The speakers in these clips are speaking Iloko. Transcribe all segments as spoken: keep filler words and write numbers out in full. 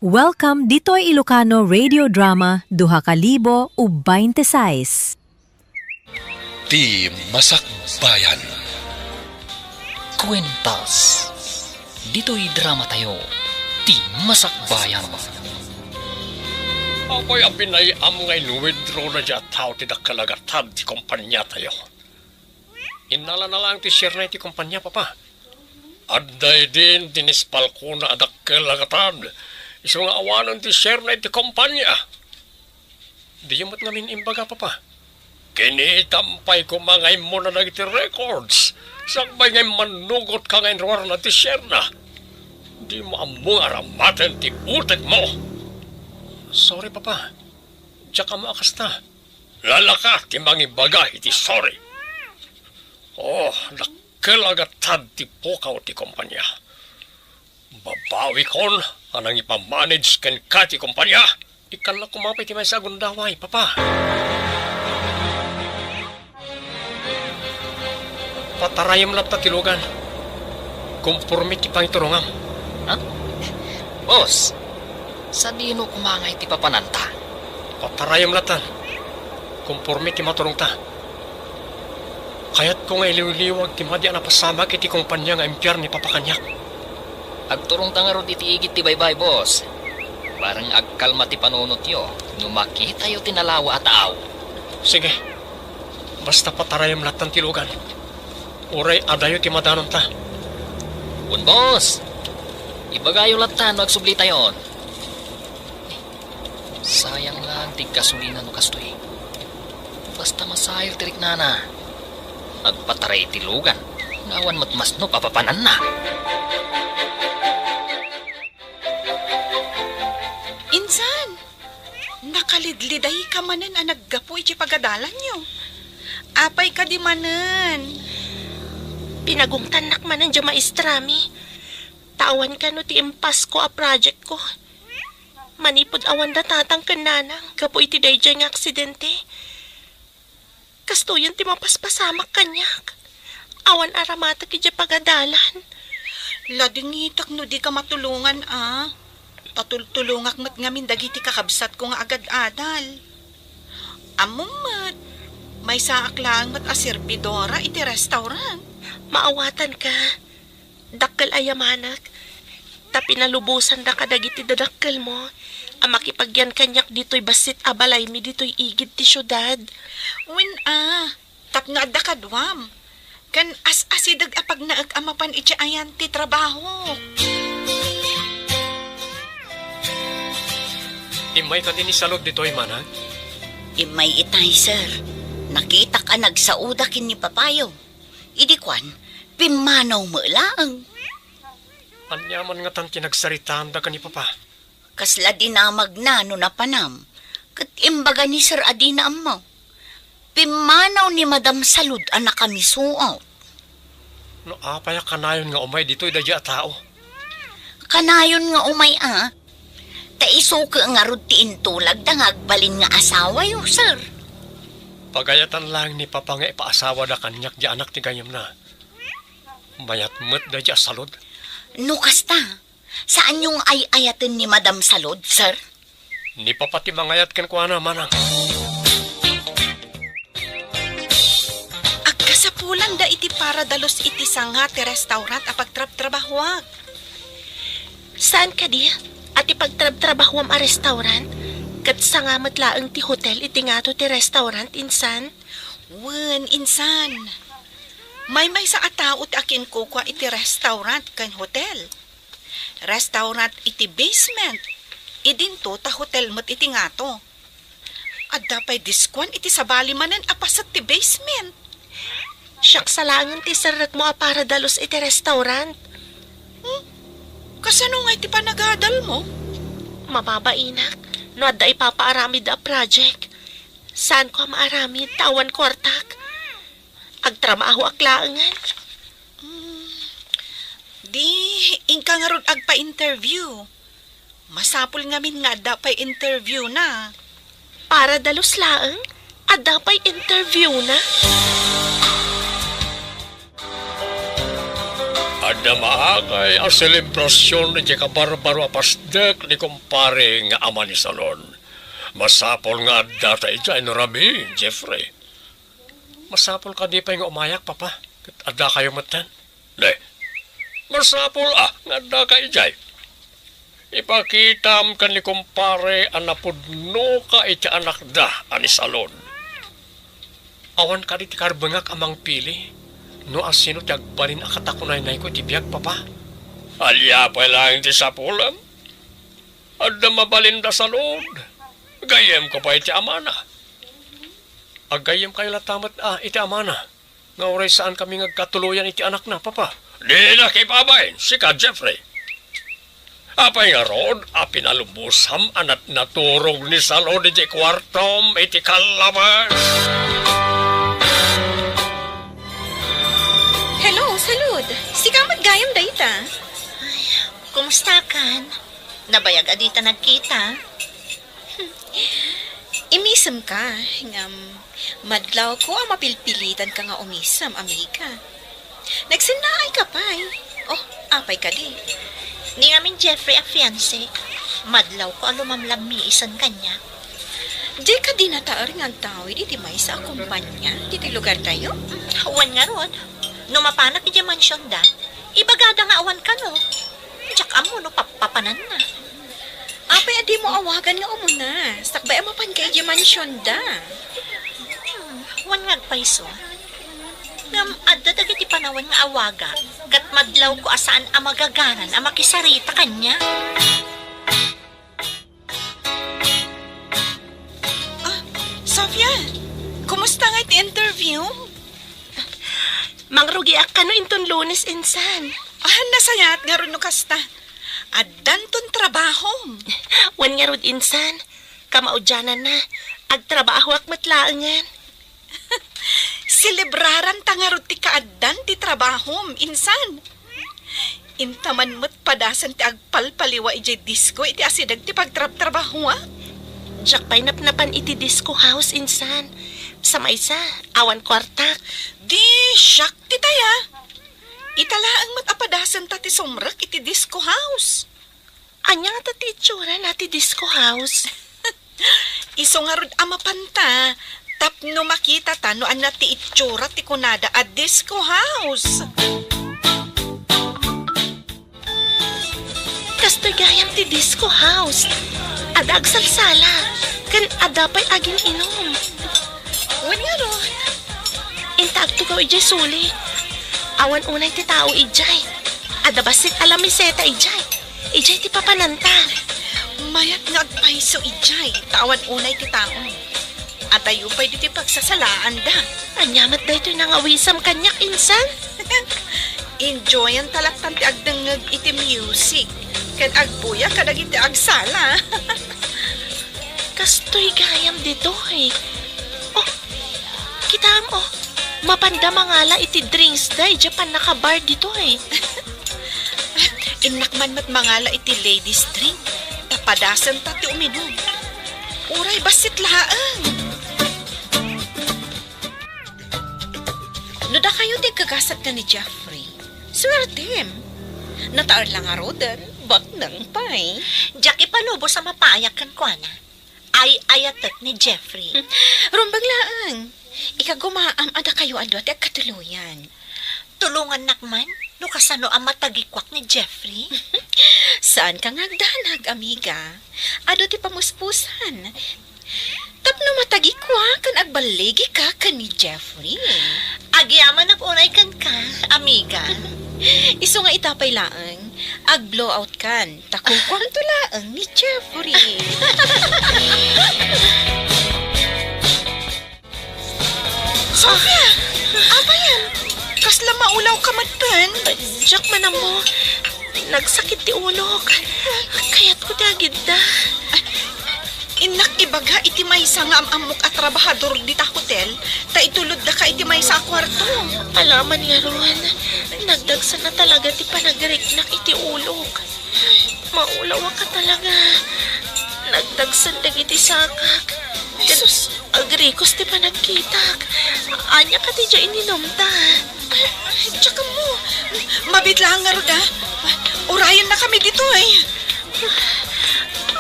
Welcome ditoy Ilocano Radio Drama duha ka libo ug baynte sais. Ti Masakbayan. Kuentas. Ditoy drama tayo, Ti Masakbayan. Apay a pinay-am nga in-withdraw na dayta a tao ti dakkel a gatad ti kompania tayo. Innalana laeng ti share na iti kompania, Papa. Adda idin ti nispalkona a dakkel a gatad. Isu nga awanen ti share na iti kompania. Diyo met ngamin imbaga, Papa. Kinitam pay koma nga immuna dagiti records. Sakbay nga immannugotka nga inruarna ti share na. Dimo ammo nga aramaten ti utekmo. Sorry, Papa. Diak ammo a kasta. Lalaka ti mangibaga iti sorry. Oh, dakkel a gatad ti pukaw ti kompania. Babawikon a nangipamanage kenka ti kompania. Ikkannak koma pay ti maysa a gundaway, Papa. Patarayem latta ti lugan. Komporme ti pangiturongam. Ha? Boss, sadino koma ngay ti papananta? Patarayem latta. Komporme ti maturongta. Kayatko nga iliwliwag ti madi a napasamak iti kompania nga impiar ni Papa kaniak. Agturongta ngarud iti igid ti baybay, boss. Bareng agkalma ti panunotyo no makitayo ti nalawa a tao. Sige. Basta patarayem lattan ti lugan. Uray adayo ti madanonta. Wen, boss. Ibagayo lattan no agsublitayon. Sayang lang ti gasolina no kastoy. Basta masair ti riknana. Agpataray iti lugan. Nga awan met masnop a papananna. Insan, nakalidlidayka manen a naggapu iti pagadalanyo. Apay kadi manen? Pinagungtannak manen diay maestrami. Ta awan kano ti impasko a projectko. Manipud awanda tatang ken nanang gapu iti daydiay nga aksidente. Kastoyen ti mapaspasamak kaniak. Awan aramatek idiay pagadalan. Ladingitak no dika matulongan a. Patultulongak met ngamin dagiti kakabsatko nga agad-adal. Ammom met, maysaak laeng met a serbidora iti restaurant. Maawatanka. Dakkel a yamanak, ta pinalubosandak kadagiti dadakkelmo a makipagyan kaniak ditoy bassit a balaymi ditoy igid ti siudad. Wen a, tapno adda kaduam, ken as-asideg a pagnaek a mapan iti ayan ti trabaho. Immay kadi ni Salud ditoy, manang? Immay itay, sir. Nakitak a nagsaoda ken ni papayo. Idi kuan, pimmanaw met laeng. Ania man ngatan ti nagsaritaanda ken ni Papa? Kasla dinamagna no napanam, ket imbaga ni Sir a dina ammo. Pimmanaw ni Madam Salud a nakamisuot. No apay a kanayon nga umay ditoy daydiay a tao? Kanayon nga umay a, ta isu ket ngarud ti intulagda nga agbalin nga asawayo, sir. Pagayatan laeng ni Papa nga ipaasawada kaniak diay anak ti gayyemna. Mayat met daydiay a Salud. No kasta, saanyo nga ay-ayaten ni Madam Salud, sir? Ni Papa ti mangayat kenkuana, manang. Agkasapulanda iti para dalus iti sanga ti restaurant a pagtrabtrabahoak. Saan kadi a ti pagtrabtrabahoam a restaurant, ket sanga met laeng ti hotel iti ngato ti restaurant, insan? Wen, insan. Maymaysa a tao ti akinkukua iti restaurant ken hotel. Restaurant iti basement, idinto ta hotel met iti ngato. Adda pay diskuan iti sabali manen a paset ti basement. Siak sa laengen ti serrekmo a para dalus iti restaurant. Hmm? Kasano ngay ti panagadalmo? Mababainak, no adda ipapaaramid a project. Saanko a maaramid ta awan kuartak. Agtrabahoak laengen. Hmm. Di, inka ngarud agpa-interview. Masapul ngamin nga adda pay interview na. Para dalus laeng, adda pay interview na. Adda maakay a selebrasion iti kabarbaro a pasdek ni kumpare nga ama ni Salon. Masapul nga addata idiay no rabii, Jeffrey. Masapul kadi pay nga umayak, Papa, ket addakayo metten? Ne, masapul a nga addaka idiay. Ipakitam ken ni kumpare a napudnoka iti anakda a ni Salon. Awan kadi ti karbengak a mangpili no asino ti agbalin a katakunaynayko iti biag, Papa? Ania pay laeng ti sapulem? Adda mabalinda Salon. Gayyemko pay iti amana. Aggayyemkayo latta met a iti amana nga uray saankami nga agkatuloyan iti anakna, Papa. Dinak ipabain, sika, Jeffrey. Apay ngarud a pinalubosam a natnaturog ni Salud iti kuartom iti kallabas? Hello, Salud. Sika met gayam dayta. Kumustakan? Nabayag a dita nagkita. Imisemka, ngem madlawko a mapilpilitanka nga umisem, amiga. Nagsennaayka pay. Oh, apay kadi? Ni ngamin Jeffrey a fiancé, madlawko a lumamlammiisan kaniak. Dika dinataer nga agtawid iti maysa a kompania ditoy lugartayo? Wen ngarud, no mapanak idiay mansionda, ibagada nga awan kano. Diak ammo no pap-, papananna. Apay a dimo awagan nga umuna, sakbay a mapanka idiay mansionda? Hmm, wen nga agpayso. Ngem adda dagiti panawen nga awagak, ket madlawko a saan a magaganan a makisarita kaniak. Ah, Sofia, kumusta nga iti interview? Mangrugiak kano inton Lunes, insan. Ah, nasayaat ngarud no kasta. Addanton trabahom. Wen ngarud, insan. Kamaudiananna, agtrabahoak met laengen. Selebraranta ngarud ti kaaddan ti trabahom, insan. Inta man met padasen ti agpalpaliwa idiay disko iti asideg ti pagtrabtrabahoak. Diak pay napnapan iti disco house, insan. Sa maysa, awan kuartak. Di, siak ti taya. Ita laeng met a padasenta ti sumrek iti disco house. Ania ngata ti itsurana ti disco house? Isu ngarud a mapanta tapno makitata no ania ti itsura ti kunada a disco house. Kastoy gayam ti disco house. Adda agsalsala, ken adda pay agin-inum. Wen ngarud, inta agtugaw idiay suli. Awan unay ti tao idiay. Adda bassit a lamiseta idiay. Idiay ti papananta. Mayat nga agpayso idiay, ta awan unay ti tao. Adayo pay ditoy pagsasalaanda. Ania met daytoy nangawisem kaniak, insan? Enjoyanta lattan ti agdengngeg iti music ken agbuya kadagiti agsala. Kastoy gayam ditoy. Oh, kitaem, oh. Mapanda mangala iti drinksda idiay pannakabar ditoy. Innak man met mangala iti ladies drink, ta padasenta ti uminum. Uray bassit laeng. No dakayo ti agkagasatna ni Jeffrey, suertem. Nataer la ngaruden, baknang pay. Diak ipalubos a mapayak kenkuana. Ay-ayatek ni Jeffrey. Rumbeng laeng. Ikagumaam a dakayo a dua ti agkatuloyan. Tulongannak man no kasano a matagikuak ni Jeffrey? Saanka nga agdanag, amiga. Adu ti pamuspusan. Tapno matagikuak ken agballigika ken ni Jeffrey. Agyamanak unay kenka, amiga. Isu nga ita pay laeng, ag-blowout kan, ta kukuamto laeng ni Jeffrey. Sofia! Apayen? Kasla maulawka metten? Diak man ammo. Nagsakit ti ulok. Kayatko ti agidda. Innak ibaga iti maysa nga am-ammok a trabahador dita hotel, ta itulodda ka iti maysa a kuarto. Alaman ngarud, nagdagsanna talaga ti panagriknak iti ulok. Maulawka talaga. Nagdagsan dagiti sakak. Ket Jesus! Agrikos ti panagkitak. Ania kadi diay ininumta? Diak ammo. Mabiit laeng ngarud, a. Urayennakami ditoy.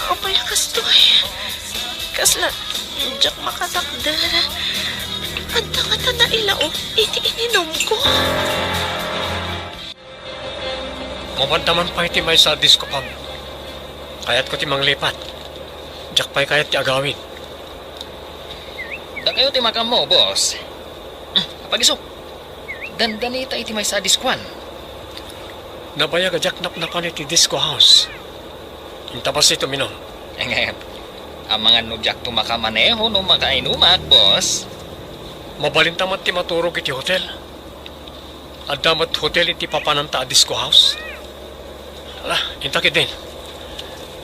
Apay a kastoy? Kasla diak makatakder. Adda ngata nailaok iti ininumko. Mabanda man pay ti maysa a disco pub. Kayatko ti manglipat. Diak pay kayat ti agawid. Dakayo ti makaammo, boss. Hmm, apagiso. Dandanita iti maysa a diskoan. Nabayag a diak napnapan iti disco house. Inta bassit uminum. Ngem, amangan no diakto makamaneho no makainumak, boss. Mabalinta met ti maturog iti hotel. Adda met hotel iti papananta a disco house. Ala, inta ketdin.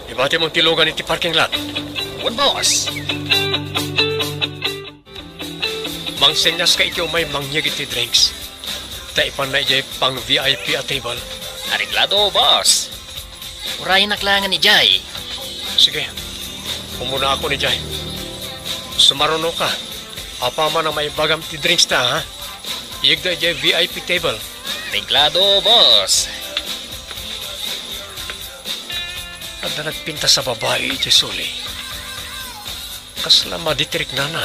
Ibatimon ti lugan iti parking lot. Wen, boss. Mangsenyas ka iti umay mangyeg iti drinks. Ta ipanna idiay pang V I P a table. Areglado, boss. Urayenak laengen idiay. Sige. Umuna ako ni Jay. Sumaruno ka. Apaman a maibagam ti drinks ta, ha? Iyegda idiay V I P table. Areglado, boss. Adda nagpintas a babai iti suli. Kasla madi ti riknana.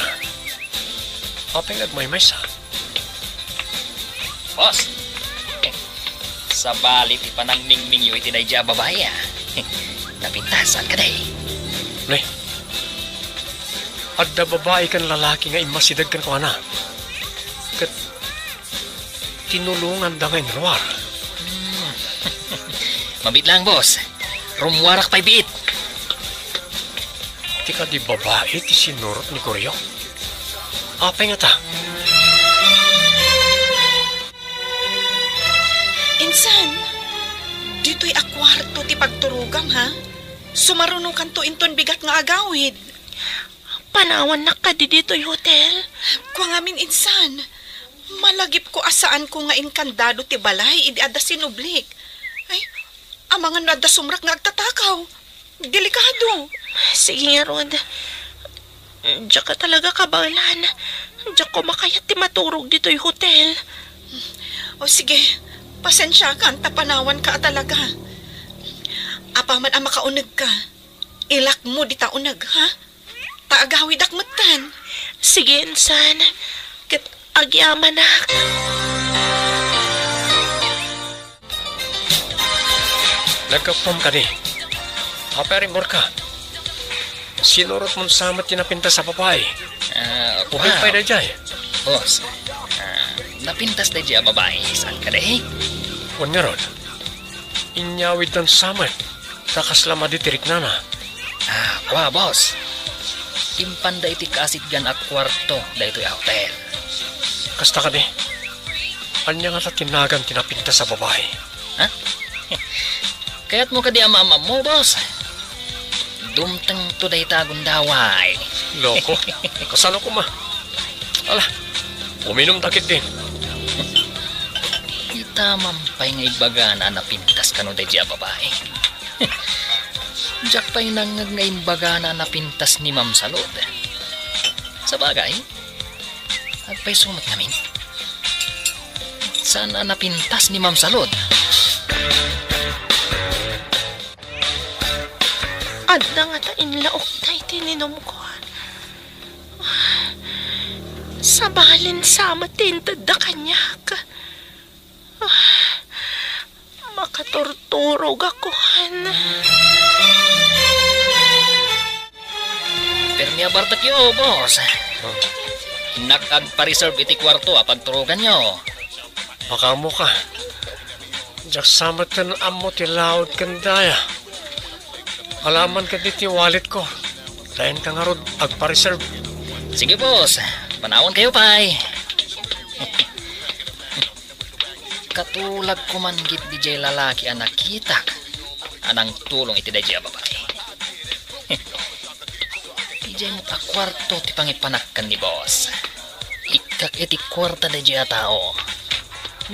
Apay nga agmaymaysa? Boss, sabali ti panagmingmingyo iti daydiay a babai, a. Napintas, saan kadi? Ne? Adda babai ken lalaki nga immasideg kenkuana. Ket tinulonganda nga inruar. Hmm. Mabiit laeng, boss. Rummuarak pay biit. Ti kadi babai ti sinurot ni Goryo? Apay ngata? Insan, ditoy a kuarto ti pagturogam, ha? Sumarunokanto inton bigat nga agawid. Panawannak kadi ditoy hotel? Kua ngamin, insan. Malagipko a saanko nga inkandado ti balay idi adda sinublik. Ay, amangan no adda sumrak nga agtatakaw. Delikado. Sige ngarud. Diak a talaga kabaelan. Diak koma kayat ti maturog ditoy hotel. O sige, pasensiakan ta panawanka a talaga. Apaman a makaunegka, ilakmo dita uneg, ha? Ta agawidak metten. Sige, insan. Ket agyamanak. Naggapuam kadi. Apay a rimmorka? Sinurotmon sa met ti napintas a babai. Ah, kua. Apay daydiay? Boss, ah, napintas daydiay a babai. Saan kadi? Wen ngarud. Inyawiddan sa met. Ta kasla madi ti riknana. Ah, kua, boss. Impanda iti kaasitgan a kuarto daytoy a hotel. Kasta kadi? Ania ngata ti nagan ti napintas a babai? Ha? Kayatmo kadi a maammo, boss? Dumtengto dayta a gundaway. Loko. Kasano koma? Ala, uminumta ketdin. Itamam pay nga imbagana a napintas kano daydiay a babai. Diak pay nangngeg nga imbagana a napintas ni Ma'am Salud. Sabagay, agpayso met ngamin. Saan a napintas ni Ma'am Salud? Adda ngata inlaokta iti ininumko. Sabalin sa met ti intedda kaniak. Makaturturogakoan. Permi a bartekyo, boss. Oh. Innak agpa-reserve iti kuarto a pagturoganyo. Makaammoka. Diak sa met ken ammo ti laud ken daya. Alaman kadi ti walletko. Tayen ka ngarud agpa-reserve. Sige, boss. Panawankayo pay. Katulag koman gid diay lalaki a nakitak a nangtulong iti daydiay a babai. Idiay met a kuarto ti pangipanak ken ni boss. Ikkak iti kuarta daydiay a tao.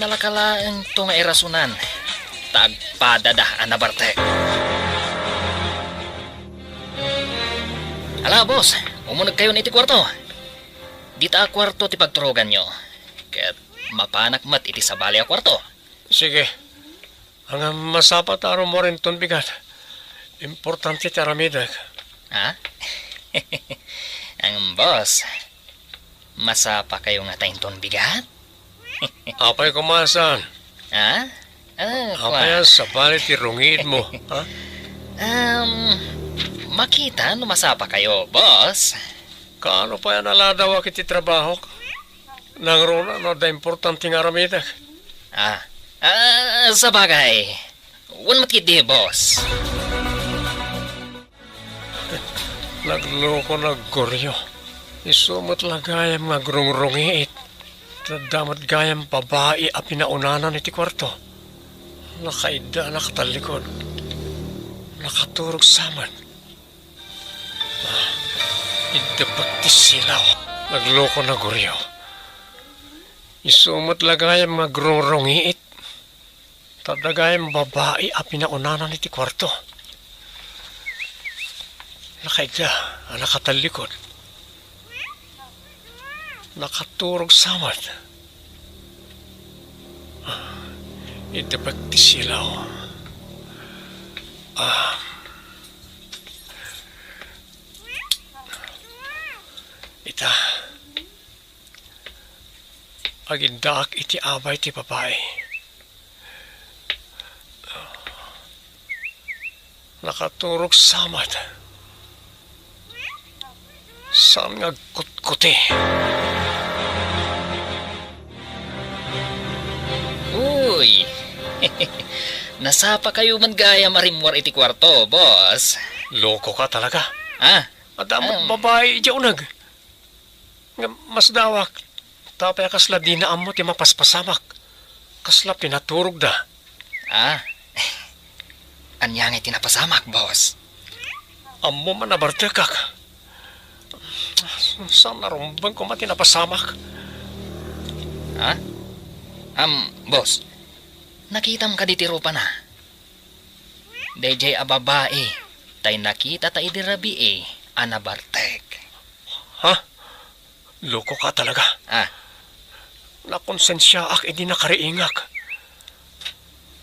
Nalaka laengto nga irasonan ta agpadada a nabartek. Ala, boss, umunegkayon iti kuarto. Dita a kuarto ti pagturoganyo. Ket Mapanak met iti sabali a kuarto. Sige. Ngem masapa ta rummuar inton bigat. Importante ti aramidek. Ha? Ngem, boss, masapakayo ngata inton bigat? Apay koma saan? Ha? Ah, apay kua. Sabali ti rungiitmo, ha? Um, makita no masapakayo, boss. Kaano pay a naladawak iti trabahok? Nangruna no adda importante nga aramidek. Ah, ah, sabagay. Wen met ketdi, boss. Nagloko, naggurio. Isu met la gayam nga agrungrungiit. Adda met gayam babai a pinaunana iti kuarto. Nakaidda, nakatallikod. Nakaturog sa met. Ah, iddepek ti silaw. Nagloko, naggurio. Isu met la gayam nga agrungrungiit. Adda gayam babai a pinaunana iti kuarto. Nakaidda, a nakatallikod. Nakaturog sa met. Ah, iddepek ti silaw. Ah. Ita. Agiddaak iti abay ti babai. Nakaturog sa met. Saan nga agkutkuti? Uy! Nasapakayo man gayam a rimmuar iti kuarto, boss. Lokoka talaga. Ah? Adda met babai idiay uneg. Ngem masdawak, ta apay a kasla dina ammo ti mapaspasamak? Kasla pinaturogda. Ah, ania ngay ti napasamak, boss? Ammom a nabartekak. Saan a rumbeng koma ti napasamak? Ha? Am, boss, nakitam kadi ti rupana? Daydiay a babai, tay nakitata idi rabii a nabartek. Ha? Lokoka talaga. Ah. Nakonsensiaak idi nakariingak.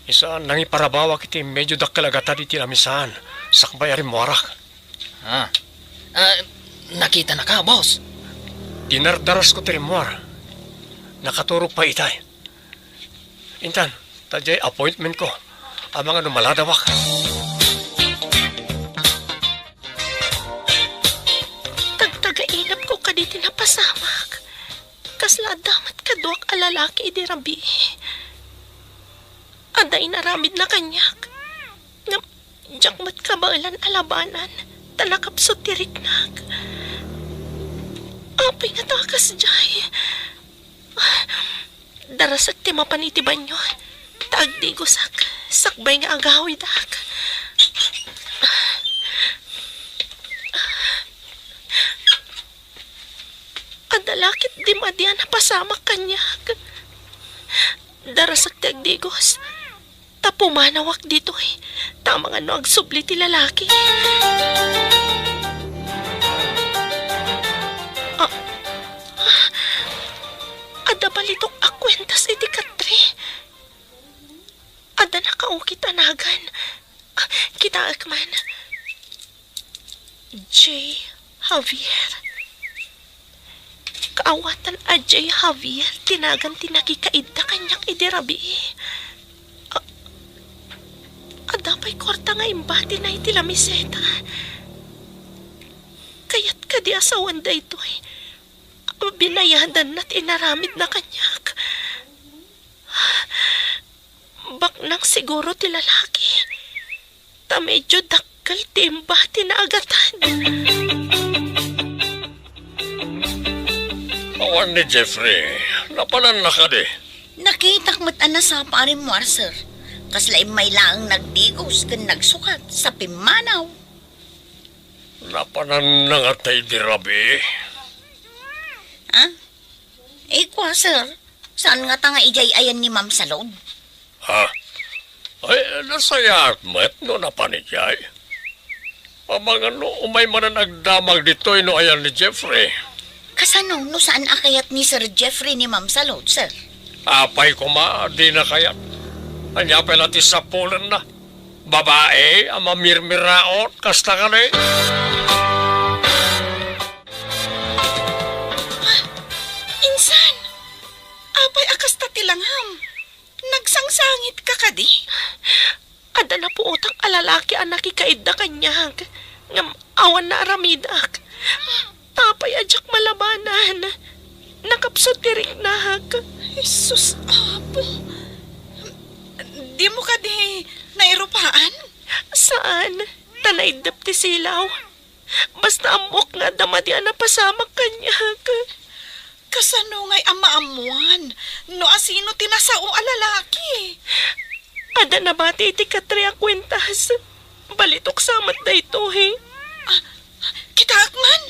Isa, nangiparabawak iti medio dakkel a gatad iti lamisaan, sakbay a rimmuarak. Ah. Ah, nakitanaka, boss? Dinardarasko ti rimmuar. Nakaturog pay itay. Intan, ta diay appointmentko. Amangan no maladawak. Tagtagainepko kadi ti napasamak. Kasla adda met kaduak a lalaki idi rabii. Adda inaramidna kaniak. Ngem diak met kabaelan a labanan, ta nakapsut ti riknak. Apay ngata a kasdiay? Darasek ti mapan iti banio, ta agdigosak, sakbay nga agawidak. Adda la ketdi madi a napasamak kaniak. Darasek ti agdigos, ta pumanawak ditoy, ta amangan no agsubli ti lalaki. Ah, ah, adda balitok a kuentas iti katre. Adda nakaukit a nagan. Ah, kitaek man. J. Javier. Kaawatan a J. Javier ti nagan ti nakikaidda kaniak idi rabii. A-, adda pay kuarta nga imbatina iti lamiseta. Kayat kadi a sawen daytoy a binayadanna ti inaramidna kaniak? Baknang siguro ti lalaki, ta medio dakkel ti imbatina a gatad. Awan ni Jeffrey, napananna kadi? Nakitak met a nasapa a rimmuar, sir. Kasla immay laeng nagdigos ken nagsukat sa pimmanaw. Napananna ngata idi rabii? Ah? Eh, kua, sir. Saan ngata nga idiay ayan ni Ma'am Salud? Ha? Ay, nasayaat met no napan idiay. Amangan no umay manen agdamag ditoy no ayan ni Jeffrey. Kasano no saan a kayat ni Sir Jeffrey ni Ma'am Salud, sir? Apay koma, dina kayat. Ania pay la ti sapulenna? Babai a mamirmiraot, kasta kadi? Ah, insan! Apay a kasta ti langam? Nagsangsangitka kadi? Adda napuotak a lalaki a nakikaidda kaniak, ngem awan naaramidak. Apay a diak malabanan? Nakapsut ti riknak. Jesus, Apo. Dimo kadi nairupaan? Saan, ta naiddep ti silaw. Basta ammok nga adda madi a napasamak kaniak. Kasano ngay a maammuan no asino ti nasao a lalaki? Adda nabati iti katri a kuentas. Balitok sa met daytoy. Ah, kitaek man.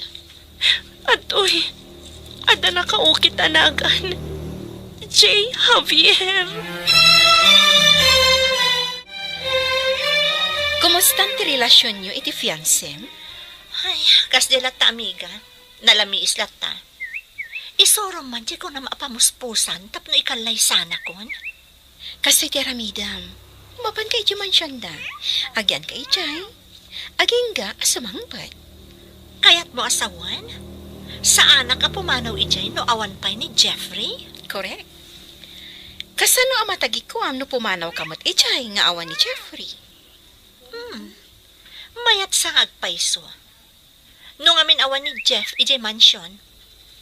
Adtoy, adda nakaukit a nagan. Jay Javier. Kumustan ti relasionyo iti fiancem? Ay, kasdi latta, amiga. Nalamiis latta. Isurom man ti kunam a pamuspusan tapno ikallaysanakon. Kastoy ti aramidem. Mapanka idiay mansionda. Agyanka idiay. Agingga a sumangpet. Kayatmo a sawen? Saanak a pumanaw idiay no awan pay ni Jeffrey? Korek. Kasano a matagikuam no pumanawka met idiay nga awan ni Jeffrey? Hmm. Mayat sa nga agpayso. No ngamin awan ni Jeff idiay mansion,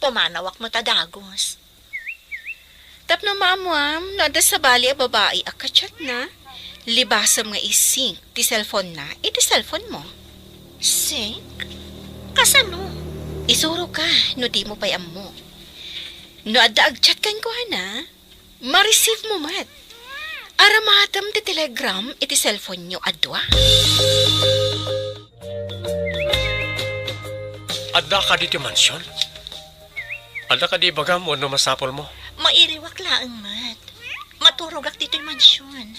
pumanawak met a dagus. Tapno maammuam no adda sabali a babai a kachatna, libasem nga i-sync ti cellphone-na iti cellphone-mo. Sync? Kasano? Isuroka no dimo pay ammo. No adda agchat kenkuana, ma-receive-mo met. Aramatem ti telegram iti cellphone-nyo a dua. Adda kadi ti mansion? Adda kadi ibagam wenno masapulmo? Mairiwak laeng met. Maturogak ditoy mansion.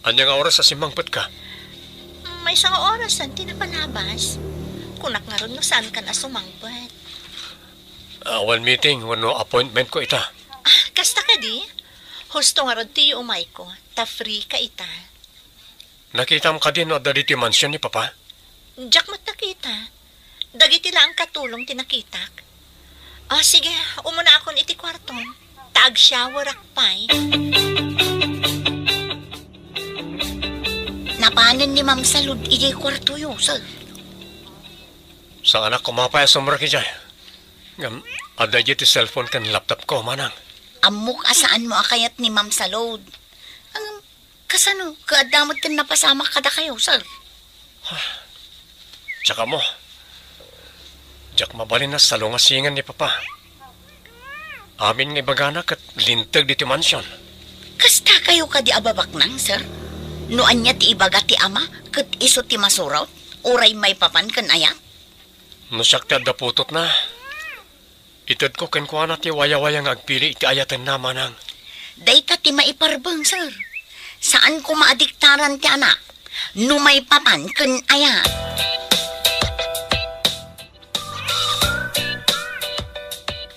Ania nga oras a simmangpetka? Maysa nga orasen ti napalabas. Kunak ngarud no saankan a sumangpet. Awan meeting wenno appointmentko ita. Ah, kasta kadi? Husto ngarud ti yuumayko, ta free ka ita. Nakitam kadi no adda ditoy mansion ni Papa? Diak met nakita. Dagiti laeng katulong ti nakitak. Ah, sige, umunaakon iti kuartom. Ta agshowerak pay. Napanen ni Ma'am Salud idiay kuartoyo, sir? Saanak koma pay a sumrek idiay. Ngem, adda idiay ti cellphone ken laptopko, manang. Ammok a saanmo a kayat ni Ma'am Salud. Ngem, kasano, ket adda met ken napasamak kadakayo, sir? Diak ammo. Diak mabalin a salungasingen ni Papa. Amin nga ibagana ket linteg ditoy mansion. Kasta kayo kadi a babaknang, sir? No ania ti ibaga ti ama ket isu ti masurot, uray maipapan ken ayat? No siak ti adda putotna, itedko kenkuana ti wayawaya nga agpili iti ayatenna, manang. Dayta ti maiparbeng, sir. Saan koma a diktaran ti anak no maipapan ken ayat.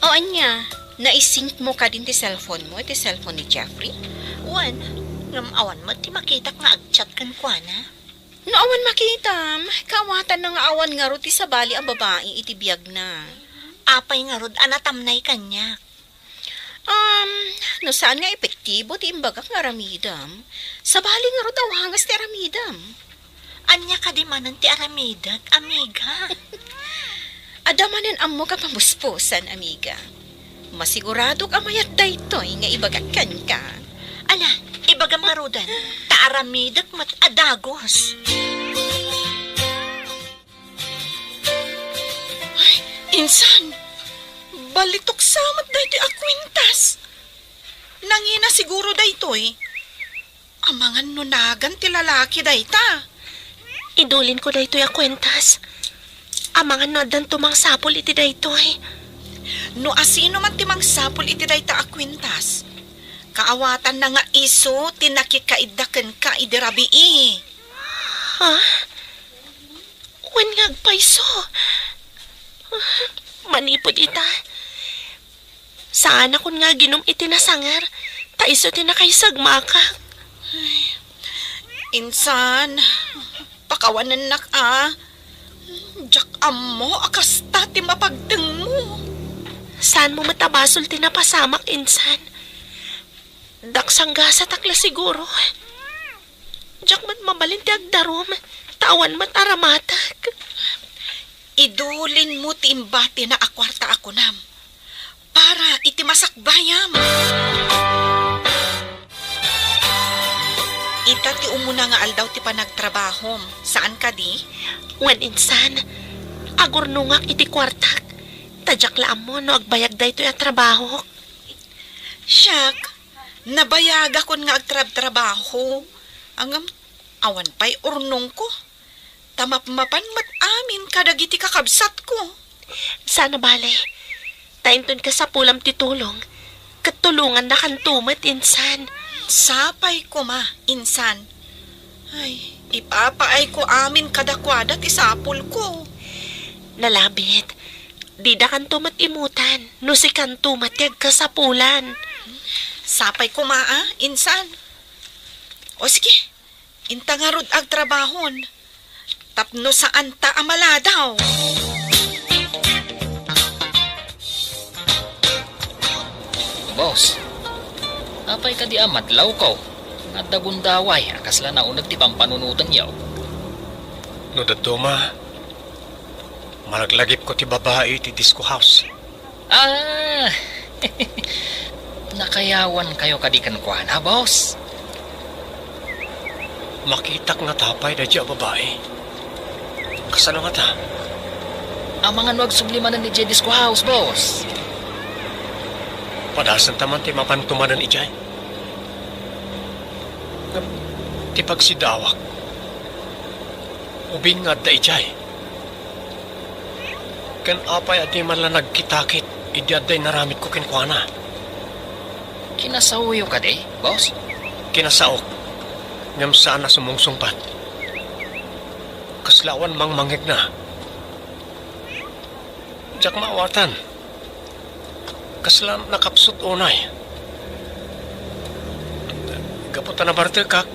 O ania, naisync mo kadin ti cellphone mo iti cellphone ni Jeffrey? Wen, ngem awan met ti makitak nga agchat kenkuana. No awan makitam, kaawatanna nga awan ngarud ti sabali a babai iti biagna. Apay ngarud a natamnay kaniak? Um, no saan nga epektibo ti imbagak nga aramidem, sabali ngarud a wangas ti aramidem. Ania kadi manen ti aramidek, amiga? Adda manen ammok a pamuspusan, amiga. Masiguradok a mayat daytoy nga ibagak kenka. Ala, ibagam ngaruden, ta aramidek met a dagus. Ay, insan, balitok sa met daytoy a kuentas. Nangina siguro daytoy. Amangan no nagan ti lalaki dayta. Idulinko daytoy a kuentas. Amangan no addan tumangsapul iti daytoy. No asino man ti mangsapul iti dayta a kuentas, kaawatanna nga isu ti nakikaidda kenka idi rabii. Ha? Wen nga agpayso. Manipud ita, Saanakon nga aginum iti nasanger, ta isu ti nakaisagmakak. Insan, pakawanennak a. Diak ammo a kasta ti mapagtengmo. Saanmo met a basol ti napasamak, insan. Daksanggasatak la siguro. Diak met mabalin ti agdarum, ta awan met aramatek. Idulinmo ti imbatina a kuarta a kunam para iti masakbayam. Ita ti umuna nga aldaw ti panagtrabahom, saan kadi? Wen insan, agurnongak iti kuartak, ta diak la ammo no agbayag daytoy a trabahok. Siak, nabayagakon nga agtrabtrabaho, ngem awan pay urnongko. Ta mapmapan met amin kadagiti kakabsatko. Saan a bale, ta inton kasapulam ti tulong, ket tulongannakanto met, insan. Sapay koma, insan. Ay, ipapaayko amin kadakuada ti sapulko. Nalabit, didakanto met imutan, no sikanto met ti agkasapulan. Sapay koma a, insan. O sige, inta ngarud agtrabahon, tapno saanta a maladaw. Boss, apay kadi a madlawko? Adda gundaway a kasla nauneg ti pampanunotenyo. No dadduma, malaglagipko ti babai iti disco house. Ah! Nakayawankayo kadi kenkuana, boss? Makitak ngata pay daydiay a babai. Kasano ngata? Amangan no agsubli manen idiay disco house, boss. Padasenta man ti mapanto manen idiay. Ngem ti pagsidawak, ubing nga adda idiay. Ken apay a di man la nagkitakit idi adda inaramidko kenkuana? Kinasaoyo kadi, boss? Kinasaok, ngem saan a sumungsungbat. Kasla awan mangmangngegna. Diak maawatan. Kasla nakapsut unay. Gapu ta nabartekak,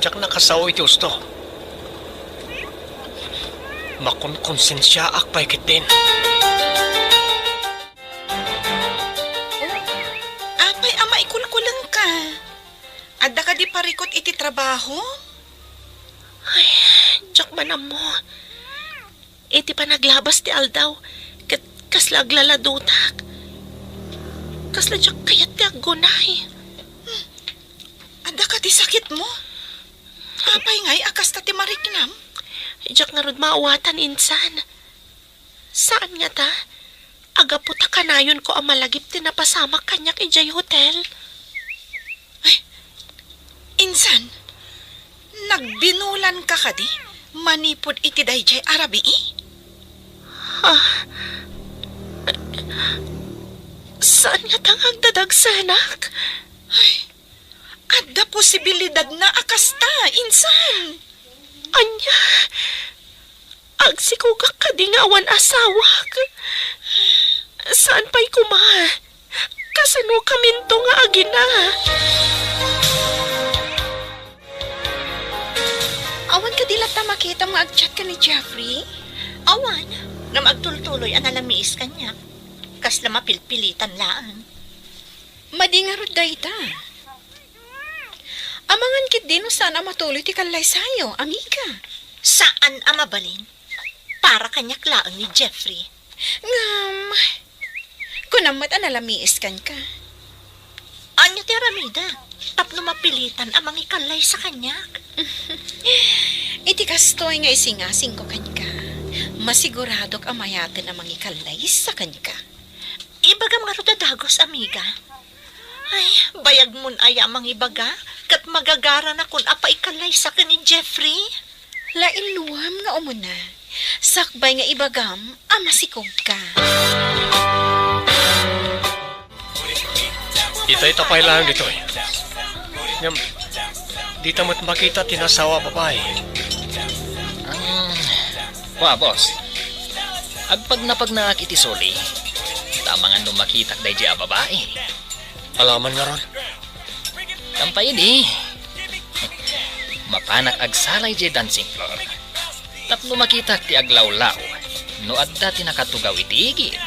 diak nakasao iti usto. Makonkonsensiaak pay ketdin. Oh, apay a maikulkulengka? Adda kadi parikut iti trabaho? Ay, diak man ammo. Iti panaglabas ti aldaw, ket kasla aglaladutak. Kasla diak kayat ti aggunay. Hmm. Adda kadi sakitmo? Apay ngay a kasta ti mariknam? Diak ngarud maawatan, insan. Saan ngata? Gapu ta kanayonko a malagip ti napasamak kaniak idiay hotel. Ay, insan, nagbinulanka kadi manipud iti daydiay a rabii? Ah, saan ngata nga agdadagsenak? Ay, adda posibilidadna a kasta, insan. Ania? Agsikogak kadi nga awan asawak? Saan pay koma? Kasanokaminto nga agina? Awan kadi latta makitam nga agchat ken ni Jeffrey? Awan, ngem agtultuloy a nalamiis kaniak. Kasla mapilpilitan laeng. Madi ngarud dayta. Amangan ketdi no saan a matuloy ti kallaysayo, amiga. Saan a mabalin. Para kaniak laeng ni Jeffrey. Ngem, kunam met a nalamiis kenka. Ania ti aramidek tapno mapilitan a mangikallaysa kaniak? Iti kastoy nga isingasingko kenka, masiguradok a mayaten a mangikallaysa kenka. Ibagam ngarud a dagus, amiga. Ay, bayagmon aya a mangibaga, ket magagaranakon a paikallaysa ken ni Jeffrey. Lainluam nga umuna, sakbay nga ibagam a masikogka. Itay ta pay laeng ditoy. Ngem, dita met makita ti nasawa a babai. Ang Wa, boss. Agpagnapagnaak iti suli. Ta amangan no makitak daydi a babai. Alaman ngarud. Kampay idi, mapanak agsala idiay dancing floor. Tapno makitak ti aglawlaw no adda ti nakatugaw iti igid.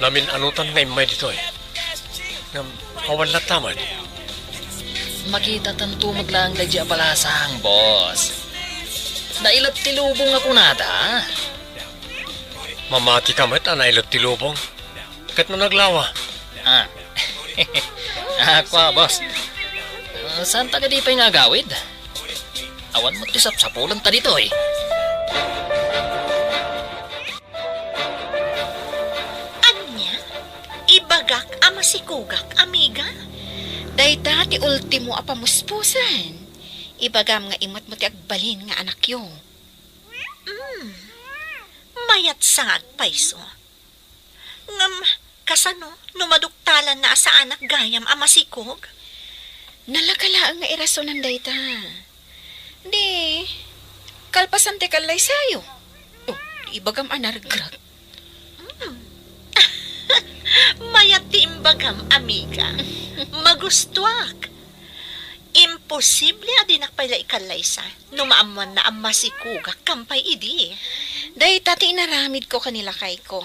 Namin-anutan nga immay ditoy. Ngem awan latta met. Makitatanto met laeng daydi a balasang, boss. Nailet ti lubong a kunada. Mamati ka met a nailet ti lubong. Ket no naglawa? Ah. Ah, kua, boss. Ah, saan ta kadi pay nga agawid? Awan met ti sapsapulanta ditoy. Ania? Ibagak a masikogak, amiga? Dayta ti ultimo a pamuspusen. Ibagam nga imatmo ti agbalin nga anakyo. Mm. Mayat sa nga agpayso. Ngem, kasano no maduktalanna a saanak gayam a masikog? Nalaka laeng nga irasonan dayta. Di, kalpasan ti kallaysayo. Oh, di ibagam a naregrag. Mm. Mayat ti imbagam, amiga. Magustuak. Imposible a dinak pay la ikallaysa no maammoanna a masikogak kampay idi. Dayta ti inaramidko ken ni lakayko.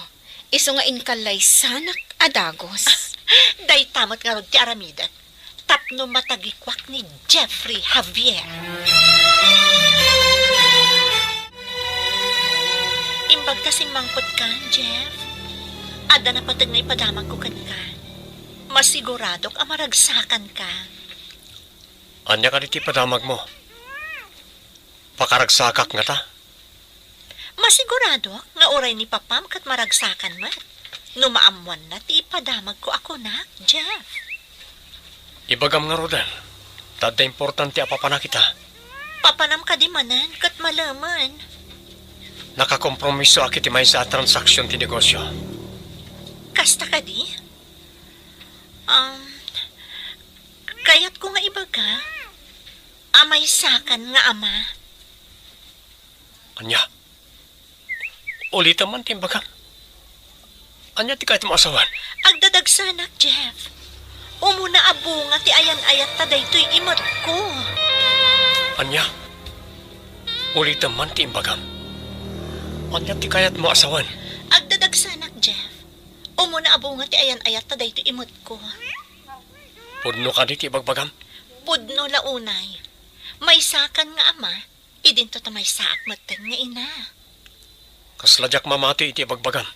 Isu nga inkallaysanak a dagus. Dayta met ngarud ti aramidek tapno matagikuak ni Jeffrey Javier. Imbag ta simmangpetkan, Jeff. Adda napateg nga ipadamagko kenka. Masiguradok a maragsakanka. Ania kadi ti ipadamagmo? Pakaragsakak ngata? Masiguradok nga uray ni papam ket maragsakan met no maammoanna ti ipadamagko a kunak, Jeff. Ibagam ngaruden, ta adda importante a papanak ita. Papanam kadi manen ket malemen. Nakakompromisoak iti maysa a transaksion ti negosio. Kasta kadi? Um, kayatko nga ibaga a maysakan nga ama. Ania? Ulitem man ti imbagam. Ania ti kayatmo a sawen? Agdadagsanak, Jeff. Umuna a bunga ti ayan-ayatta daytoy imetko. Ania? Ulitem man ti imbagam. Ania ti kayatmo a sawen? Agdadagsanak, Jeff. Umuna a bunga ti ayan-ayatta daytoy imetko. Pudno kadi ti ibagbagam? Pudno la unay. Maysakan nga ama, idinto ta maysaak metten nga ina. Kasla diak mamati iti ibagbagam.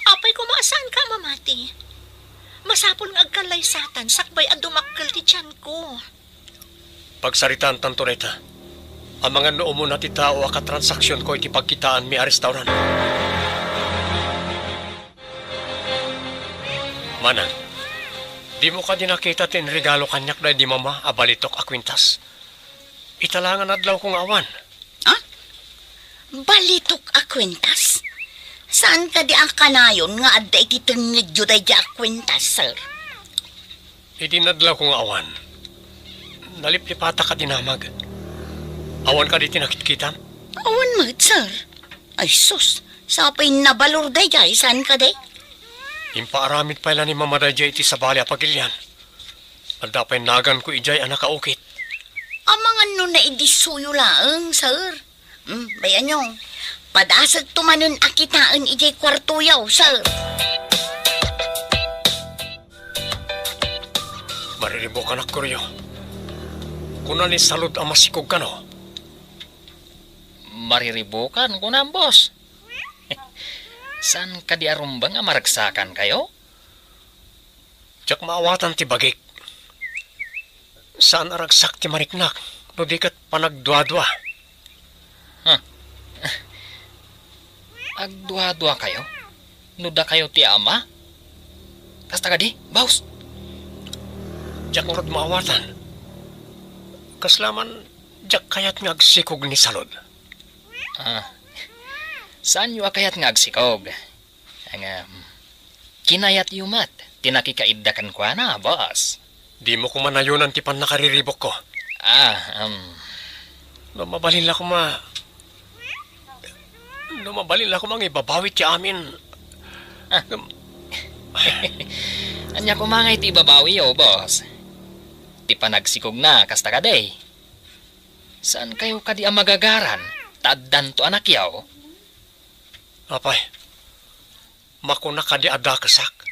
Apay koma a saanka a mamati? Masapul nga agkallaysatan sakbay a dumakkel ti tianko. Pagsaritaantanto dayta. Amangan no umuna ti tao a katransaksionko iti pagkitaanmi a restaurant. Manang, dimo kadi nakita ti inregalo kaniak daydi mama a balitok a kuintas? Ita la nga nadlawko nga awan. Ah? Balitok a kuintas? Saan kadi a kanayon nga adda iti tengngedyo daydi a kuintas, sir? Idi nadlawko nga awan, naliplipatak a dinamag. Awan kadi ti nakitkitam? Awan met, sir. Ay sus, sapay nabalor daydiay, saan kadi? Impaaramid pay la ni Mama daydiay iti sabali a pagilian. Adda pay naganko idiay a nakaukit. Amangan no naidissoyo laeng, sir. Hmm, bay-anyo, padasagto manen a kitaen idiay kuartoyo, sir. Mariribukanak, Koryo. Kuna ni Salud a masikog kano? Mariribukan, kunam, boss. Saan kadi a rumbeng a maragsakankayo? Diak maawatan ti bagik. Saan a ragsak ti mariknak, no di ket panagduadua. Huh. Agduaduakayo? No dakayo ti ama? Kasta kadi, boss? Diak ngarud maawatan. Kasla man, diak kayat nga agsikog ni Salud. Ah, saanyo a kayat nga agsikog? Ngem, kinayatyo met ti nakikaidda kenkuana, boss. Dimo koma nayonan ti pannakariribukko. Ah, um. No mabalin la koma, no mabalin la koma nga ibabawi ti amin, Ania koma ngay ti ibabawiyo, boss? Ti panagsikogna, kasta kadi? Saan kayo kadi a magagaran? Ta addanto anakyo? Apay, makuna kadi a dakesak?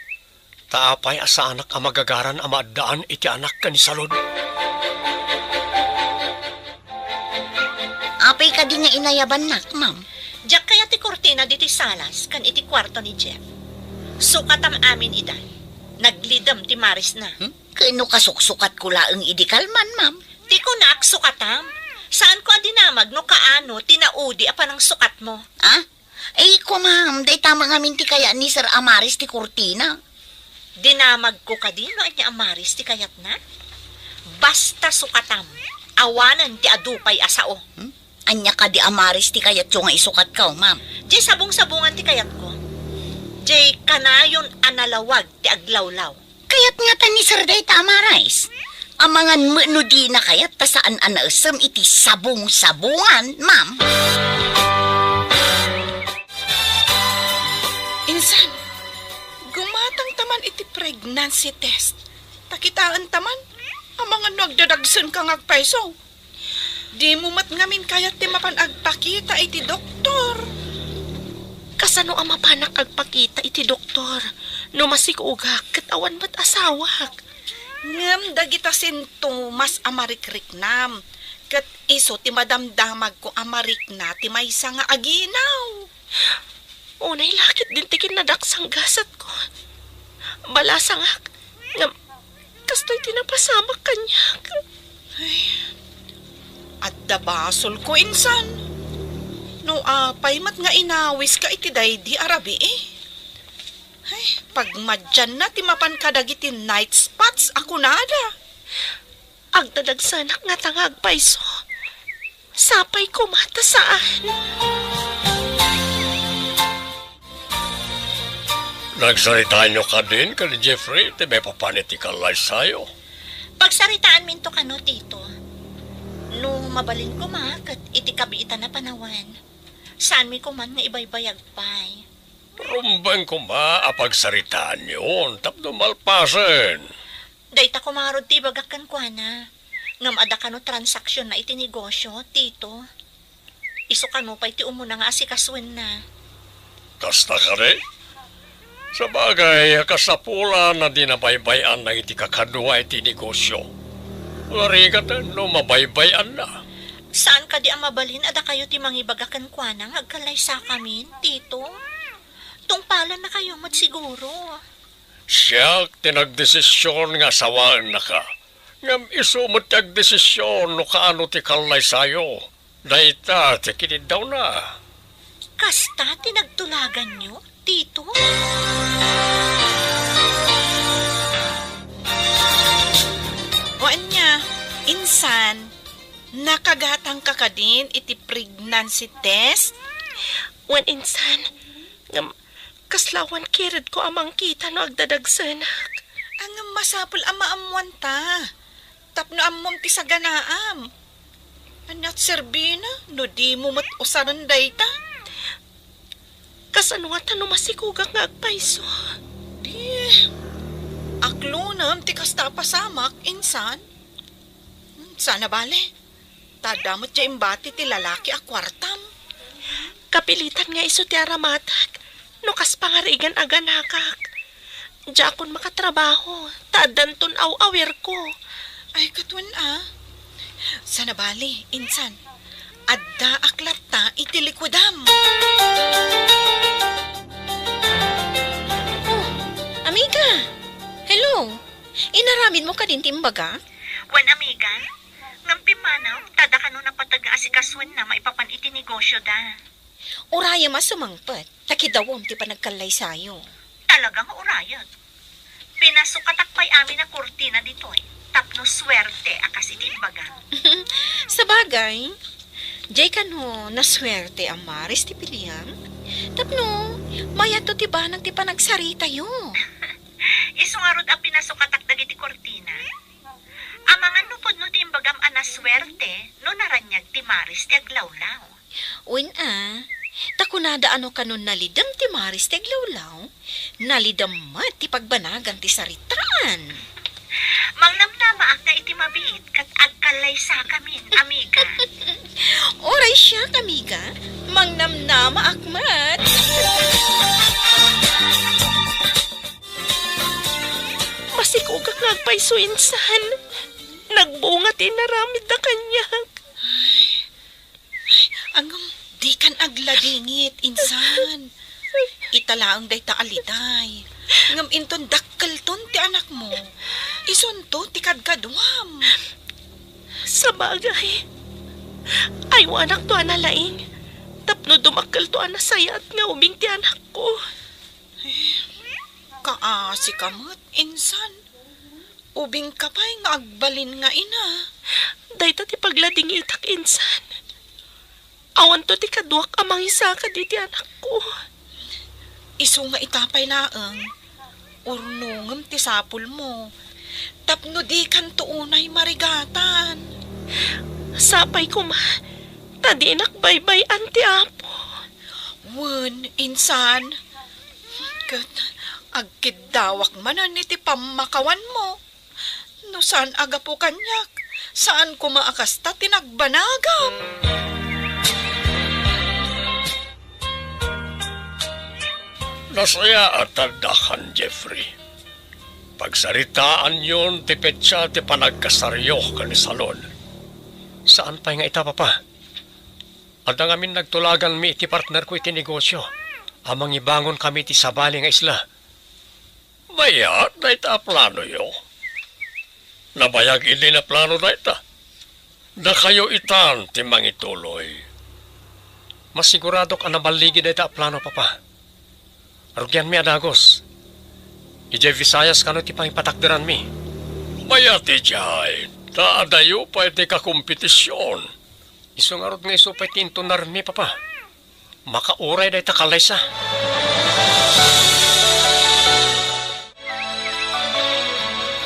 Ta apay a saanak a magagaran a maaddaan iti anak ken ni Salud? Apay kadi nga inayabannak, ma'am? Diak kayat ti kurtina ditoy salas ken iti kuarto ni Jeff. Sukatam amin ida. Naglidem ti marisna. Hmm? Ken no kasuksukatko laeng idi kalman, ma'am? Ti kunak, sukatam. Saanko a dinamag no kaano ti naudi a panangsukatmo. Ah? Ay, ko, ma'am, dayta ngamin ti kayat ni Sir a maris ti kurtina. Dinamagko kadi no ania a maris ti kayatna? Basta sukatam, awanen ti adu pay a sao. Hmm? Ania kadi a maris ti kayatyo nga isukatko, ma'am? Diay sabong-sabongan ti kayatko. Diay kanayon a nalawag ti aglawlaw. Kayat ngata ni Sir dayta a maris. Amangan met no dina kayat ta saan a naesem iti sabong-sabongan, ma'am. Insan, gumatangta man iti pregnancy test. Ta kitaenta man, amangan no agdadagsenka nga agpayso. Dimo met ngamin kayat ti mapan agpakita iti doktor. Kasano a mapanak agpakita iti doktor no masikogak ket awan met asawak? Ngem dagita sintomas a marikriknam, ket isu ti madamdamagko a marikna ti maysa nga aginaw. Unay la ketdin ti kinnadaksangasatko. Balasangak, ngem kastoy ti napasamak kaniak. Ay, adda basolko, insan. No apay met nga inawiska iti daydi a rabii. Ay, pagmadianna ti mapan kadagiti night spots a kunada. Agdadagsenak ngata nga agpayso. Sapay koma ta saan. Nagsaritaanyo kadin ken ni Jeffrey ti maipapan iti kallaysayo? Pagsaritaanminto kano, Tito. No mabalin koma ket iti kabiitan a panawen, saanmi koman nga ibaybayag pay. Rumbeng koma a pagsaritaanyon tapno malpasen. Dayta koma ngarud ti ibagak kenkuana. Ngem adda kano transaksionna iti negosio, Tito. Isu kano pay ti umuna nga asikasoenna. Kasta kadi? Sabagay, kasapulan a di nabaybay-an dagiti kakadua iti negosio. Narigat no mabaybay-anna. Saan kadi a mabalin a dakayo ti mangibaga kenkuana nga agkallaysakamin, Tito? Tungpalannakayo met siguro. Siak ti nagdesision nga asawaennaka. Ngem isu met ti agdesision no kaano ti kallaysayo. Dayta ti kiniddawna. Kasta ti nagtulaganyo, Tito? O ania, insan, nakagatangka kadin iti pregnancy test? Wen, insan, ngem kasla awan kiredko a mangkita no agdadagsenak. Ngem masapul a maammoanta. Tapno ammom ti saganaam. Ania ti serbina no dimo met usaren dayta? Kasano ngata no masikogak nga agpayso? Di, aklonem ti kasta a pasamak, insan. Hmm, saan a bale. Ta adda met diay imbati ti lalaki a kuartam. Kapilitan nga isu ti aramatek no kas pangarigan a ganakak. Diakon makatrabaho, ta addanton aw-awirko. Ay, ket wen a. Saan a bale, insan. Addaak latta iti likuidam. Oh, amiga! Hello! Inaramidmo kadin ti imbagak? Wen, amiga. Ngem pimmanaw, ta adda kano napateg nga asikasoenna maipapan iti negosioda. Urayem a sumangpet, ta kidawem ti panagkallaysayo. Talaga nga urayek. Pinasukatak pay amin a kurtina ditoy, tapno suerte a kas iti imbagam. Sabagay, diay kano nasuerte a maris ti piliam, tapno mayatto ti banag ti panagsaritayo. Isu ngarud a pinasukatak dagiti kurtina. Amangan no pudno ti imbagam a nasuerte no naraniag ti maris ti aglawlaw. Wen a, ta Kunada a no kanon nalidem ti maris ti aglawlaw, nalidem met ti pagbanagan ti saritaan. Mangnamnamaak nga iti mabiit ket agkallaysakamin, amiga. Uray siak, amiga, mangnamnamaak met. Masikogak nga agpayso insan. Nagbunga ti inaramidda kaniak. Ay, ay, ngem dikan agladingit, insan. Ita laeng dayta a liday. Ngem inton dakkelton ti anakmo, isunto ti kadkaduam. Sabagay, aywanakto a nalaing tapno dumakkelto a nasayaat nga ubing ti anakko. Kaasi ka met, insan. Ubingka pay nga agbalin nga ina. Dayta ti pagladingitak, insan. Awanto ti kaduak a mangisaka diti anakko. Isu nga ita pay laeng, urnongem ti sapulmo. Tapno dikanto unay marigatan. Sapay koma, ta dinak baybay-an ti Apo. Wen, insan. Ket agkiddawak manen iti pammakawanmo. No saan a gapu kaniak, saan koma a kasta ti nagbanagam. Nasayaat a addakan, Jeffrey. Pagsaritaanyon ti petsa ti panagkasaryo ken ni Salud. Saan pay nga ita, Papa. Adda ngamin nagtulaganmi iti partnerko iti negosio a mangibangonkami iti sabali nga isla. Mayat dayta a planoyo. Nabayag idi naplano dayta. Dakayo itan ti mangituloy. Masiguradok a naballigi dayta a plano, Papa. Rugianmi a dagus. Idiay Visayas kano ti pangipatakderanmi. Mayat idiay, ta adayo pay ti kakompetision. Isu ngarud nga isu pay ti intunarmi, Papa. Makauray dayta kallaysa.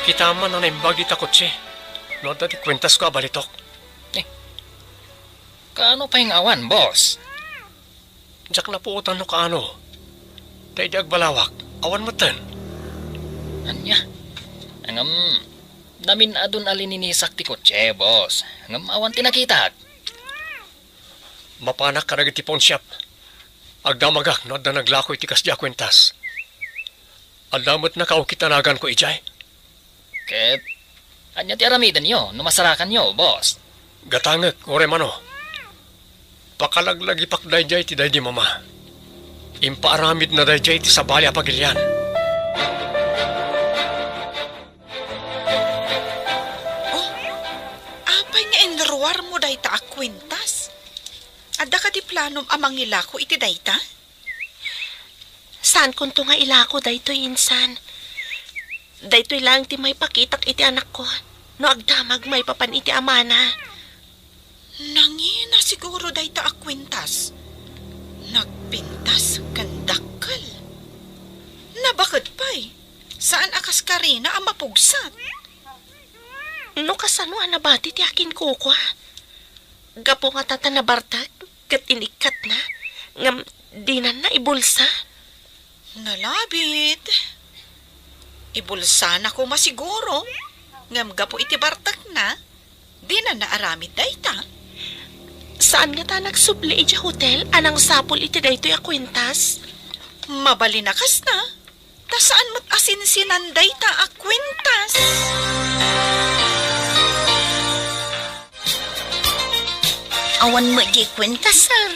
Kitam man a naimbag dita kotse no adda ti kuentasko a balitok. Eh, kaano pay nga awan, boss? Diak napuotan no kaano. Ta idi agbalawak, awan metten. Ania? Ngem, namin-adun a lininisak ti kotse, boss. Ngem awan ti nakitak. Mapanak kadagiti pawnshop. Agdamagak no adda naglako iti kasdi a kuentas. Adda met nakaukit a naganko idiay. Ket ania ti aramidenyo no masarakanyo, boss? Gatangek, uray mano. Pakalaglagipak daydiay ti daydi mama. Impaaramidna daydiay ti sabali a pagilian. Oh, apay nga inruarmo dayta a kuentas? Adda kadi planom a mangilako iti dayta? Saankonto nga ilako daytoy, insan. Daytoy laeng ti maipakitak iti anakko no agdamag maipapan iti amana. Nangina siguro dayta a kuentas. Nagpintas ken dakkel. Nabaket pay, saan a kas karina a mapugsat. No kasano a nabati ti akinkukua? Gapu ngata ta nabartek ket inikkatna, ngem dinanna ibulsa? Nalabit. Ibulsana koma siguro, ngem gapu iti bartekna, dinanna aramid dayta. Saan ngata nagsubli idiay hotel a nangsapul iti daytoy a kuentas? Mabalin a kasta. Ta saan met a sinsinan dayta a kuentas? Awan met diay kuentas, sir.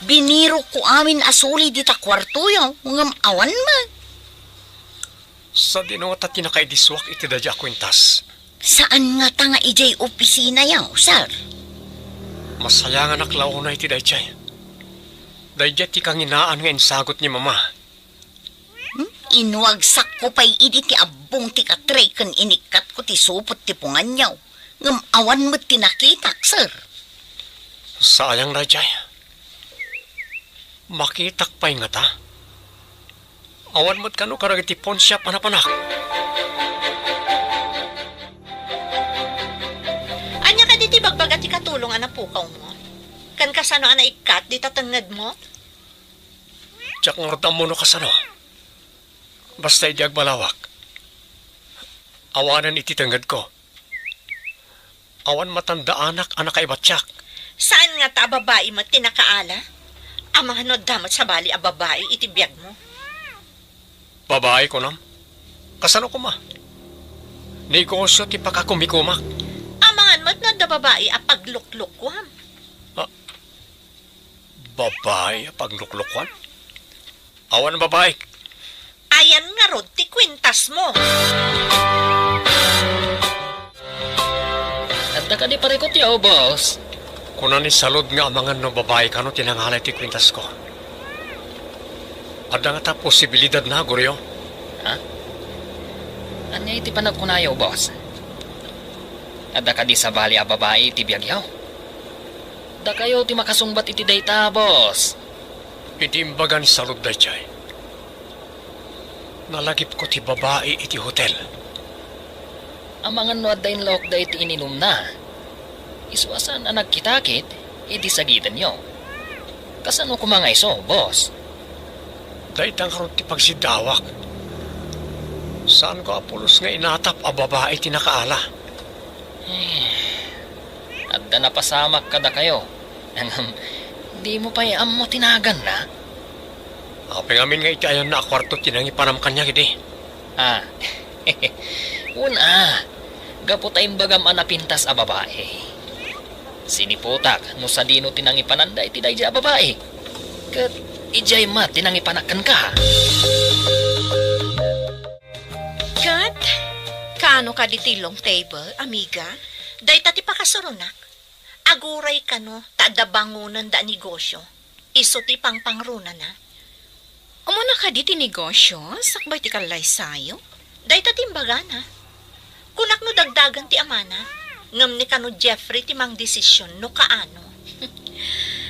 Binirokko amin a suli dita kuartoyo, ngem awan met. Sadino ta ti nakaidisuak iti daydiay a kuentas? Saan ngata nga idiay opisinayo, sir? Masayanganak la unay iti daydiay. Daydiay ti kanginaan nga insagut ni Mama. Hmm? Inwagsakko pay idi ti abbong ti katre ken inikkatko ti supot ti punganyo, ngem awan met ti nakitak, sir. Sayang daydiay. Makitak pay ngata? Awan met kano kadagiti pawnshop a napanak? Ania kadi ti ibagbaga ti katulong a napukawmo? Ken kasano a naikkat dita tengngedmo? Diak ngarud ammo no kasano. Basta idi agbalawak, awanen iti tengngedko. Awan matandaanak a nakaibatyak. Saan ngata a babai met ti nakaala? Amangan no adda met sabali a babai iti biagmo. Babai, kunam? Kasano koma? Negosio ti pakakumikumak. Amangan met no adda babai a pagluklukuam. Ah, babai a pagluklukuan? Awan babai. Ayan ngarud ti kwintasmo. Adda kadi parikutyo, boss? Kuna ni Salud nga amangan no babai kano ti nangala iti kwintasko. Adda ngata posibilidadna, Goryo? Ha? Ania iti panagkunayo, boss? Adda kadi sabali a babai iti biagyo? Dakayo ti makasungbat iti dayta, boss. Iti imbaga ni Salud daydiay, nalagipko ti babai iti hotel. Amangan no adda inlawakda iti ininumna. Isu a saan a nagkitakit, idi sagidenyo. Kasano koma nga isu, boss? Dayta ngarud ti pagsiddawak. Saanko a pulos nga inatap a babai ti nakaala. Eh, adda napasamak kadakayo. Ngem, dimo pay ammo ti naganna? Apay ngamin nga iti ayanna a kuarto ti nangipanam kaniak idi? Ah, wen a, gapu ta imbagam a napintas a babai. Siniputak no sadino ti nangipananda iti daydiay a babai. Ket idiay met ti nangipanak kenka. Ket, kaano kadi ti long table, amiga? Dayta ti pakasuronak. Aguray kano ta adda bangonenda a negosio. Isu ti pangpangrunana. Umuna kadi ti negosio, sakbay ti kallaysayo? Dayta ti imbagana. Kunak no dagdagen ti amana, ngem ni kano Jeffrey ti mangdesisyon no kaano.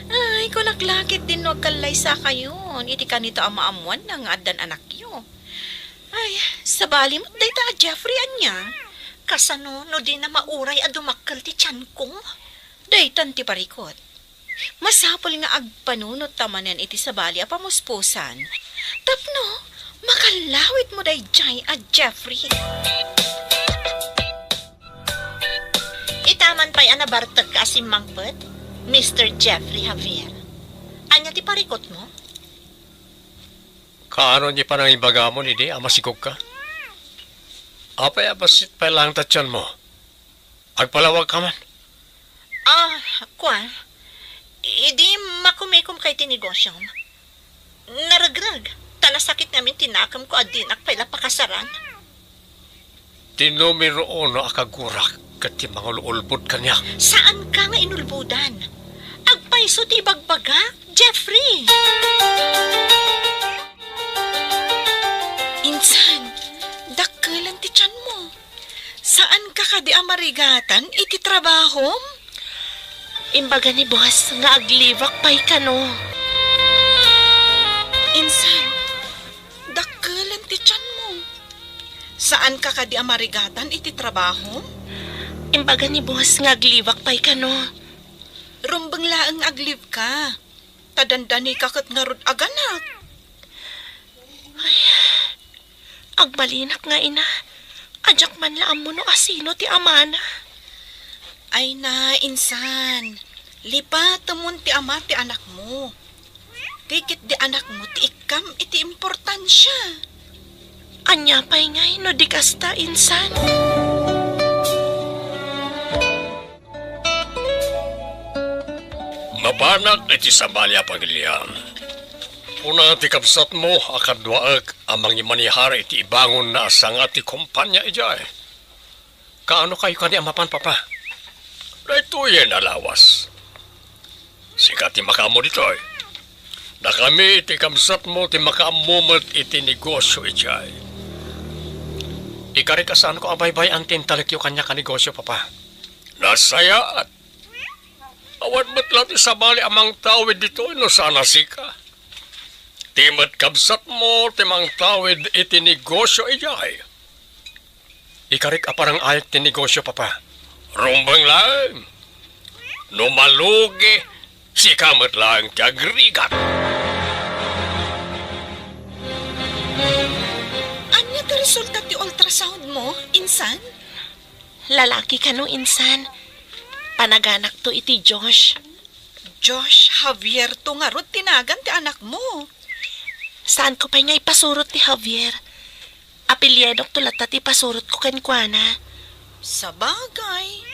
Ay, kunak la ketdin no agkallaysakayon iti kanito a maammoanna nga addan anakyo. Ay, sabali met dayta a Jeffrey ania? Kasano no dina mauray a dumakkel ti tianko? Daytan ti parikut. Masapul nga agpanunot ta manen iti sabali a pamuspusan. Tapno, makallawitmo daydiay a Jeffrey. Itaman pay a nabartekka a simmangpet, Mister Jeffrey Javier. Ania ti parikutmo? Kaano ni panangibagamon idi a masigogka? Apay a bassit pay laeng ta tianmo? Agpalawagka man. Ah, kua, idi makumikomka iti negosyom, naregreg, ta nasakit ngamin ti nakemko a dinak pay la pakasaran. Ti numero uno a kagurak ket ti mangul-ulbod kaniak. Saanka nga inulbodan. Agpayso ti ibagbagak, Jeffrey! Insan, dakkelen ti tianmo. Saanka kadi a marigatan iti trabahom? Imbaga ni boss nga aglibak pay kano. Insan, dakkelen ti tianmo. Saanka kadi a marigatan iti trabahom? Imbaga ni boss nga aglibak pay kano. Rumbeng laeng nga aglibka. Ta dandanika ket ngarud aganak. Ay, agbalinak nga ina, a diak man la ammo no asino ti amana. Ay na, insan, lipatemon ti ama ti anakmo. Ti ketdi anakmo ti ikkam iti importansia. Ania pay ngay no di kasta, insan? Mapanak iti sabali a pagilian. Kuna ti kabsatmo a kaduaek a mangimanihar iti ibangonna a sanga ti kompania idiay. Kaano kayo kadi a mapan, Papa? Daytoyen a lawas. Sika ti makaammo ditoy. Dakami iti kabsatmo ti makaammo met iti negosyo idiay. Ikarik a saanko a baybay-an ti intalekyo kaniak a negosyo, Papa. Nasayaat. Awan met la ti sabali a mangtawid ditoy no saan a sika. Ti met kabsatmo ti mangtawid iti negosyo idiay. Ikarik a parang-ayek ti negosyo, Papa. Rumbeng laeng. No malugi, sika met laeng ti agrigat. Saudmo, insan? Lalaki kano, insan. Panaganakto iti Josh. Josh Javier to ngarud ti nagan ti anakmo. Saanko pay nga ipasurot ti Javier. Apelyidokto latta ti ipasurotko kenkuana. Sabagay,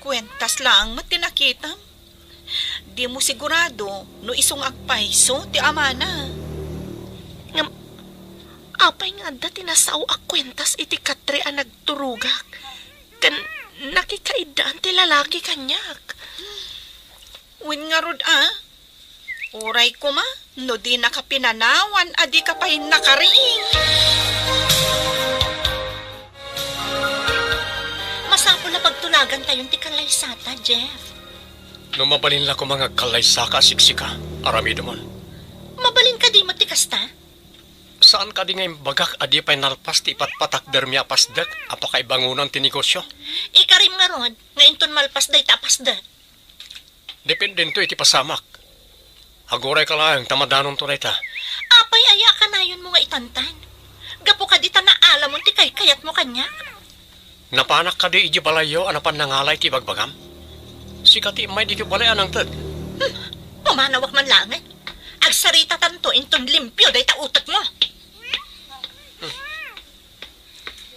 kuentas laeng met ti nakitam. Dimo sigurado no isu nga agpayso ti amana. Ngem, apay nga adda ti nasao a kuentas iti katre a nagturogak ken nakikaiddaan ti lalaki kaniak? Wen ngarud a, uray koma no dinaka pinanawan a dika pay nakariing. Masapul a pagtulagantayon ti kallaysata, Jeff. No mabalin la koma nga agkallaysaka a siksika, aramidemon. Mabalin kadi met ti kasta? Saan kadi nga imbagak a di pay nalpas ti ipatpatakdermi a pasdek a pakaibangonan ti negosio? Ikarim ngarud nga inton malpas dayta a pasdek. Dependento iti pasamak. Agurayka laeng ta madanonto dayta. Apay aya a kanayonmo nga itantan? Gapu kadi ta naalamon ti kaykayatmo kaniak? Napanak kadi idiay balayyo a napan nangalay ti ibagbagam? Sika ti immay ditoy balay a nangted. Hmm, pumanawak man laengen. Agsaritatanto inton limpio dayta utekmo.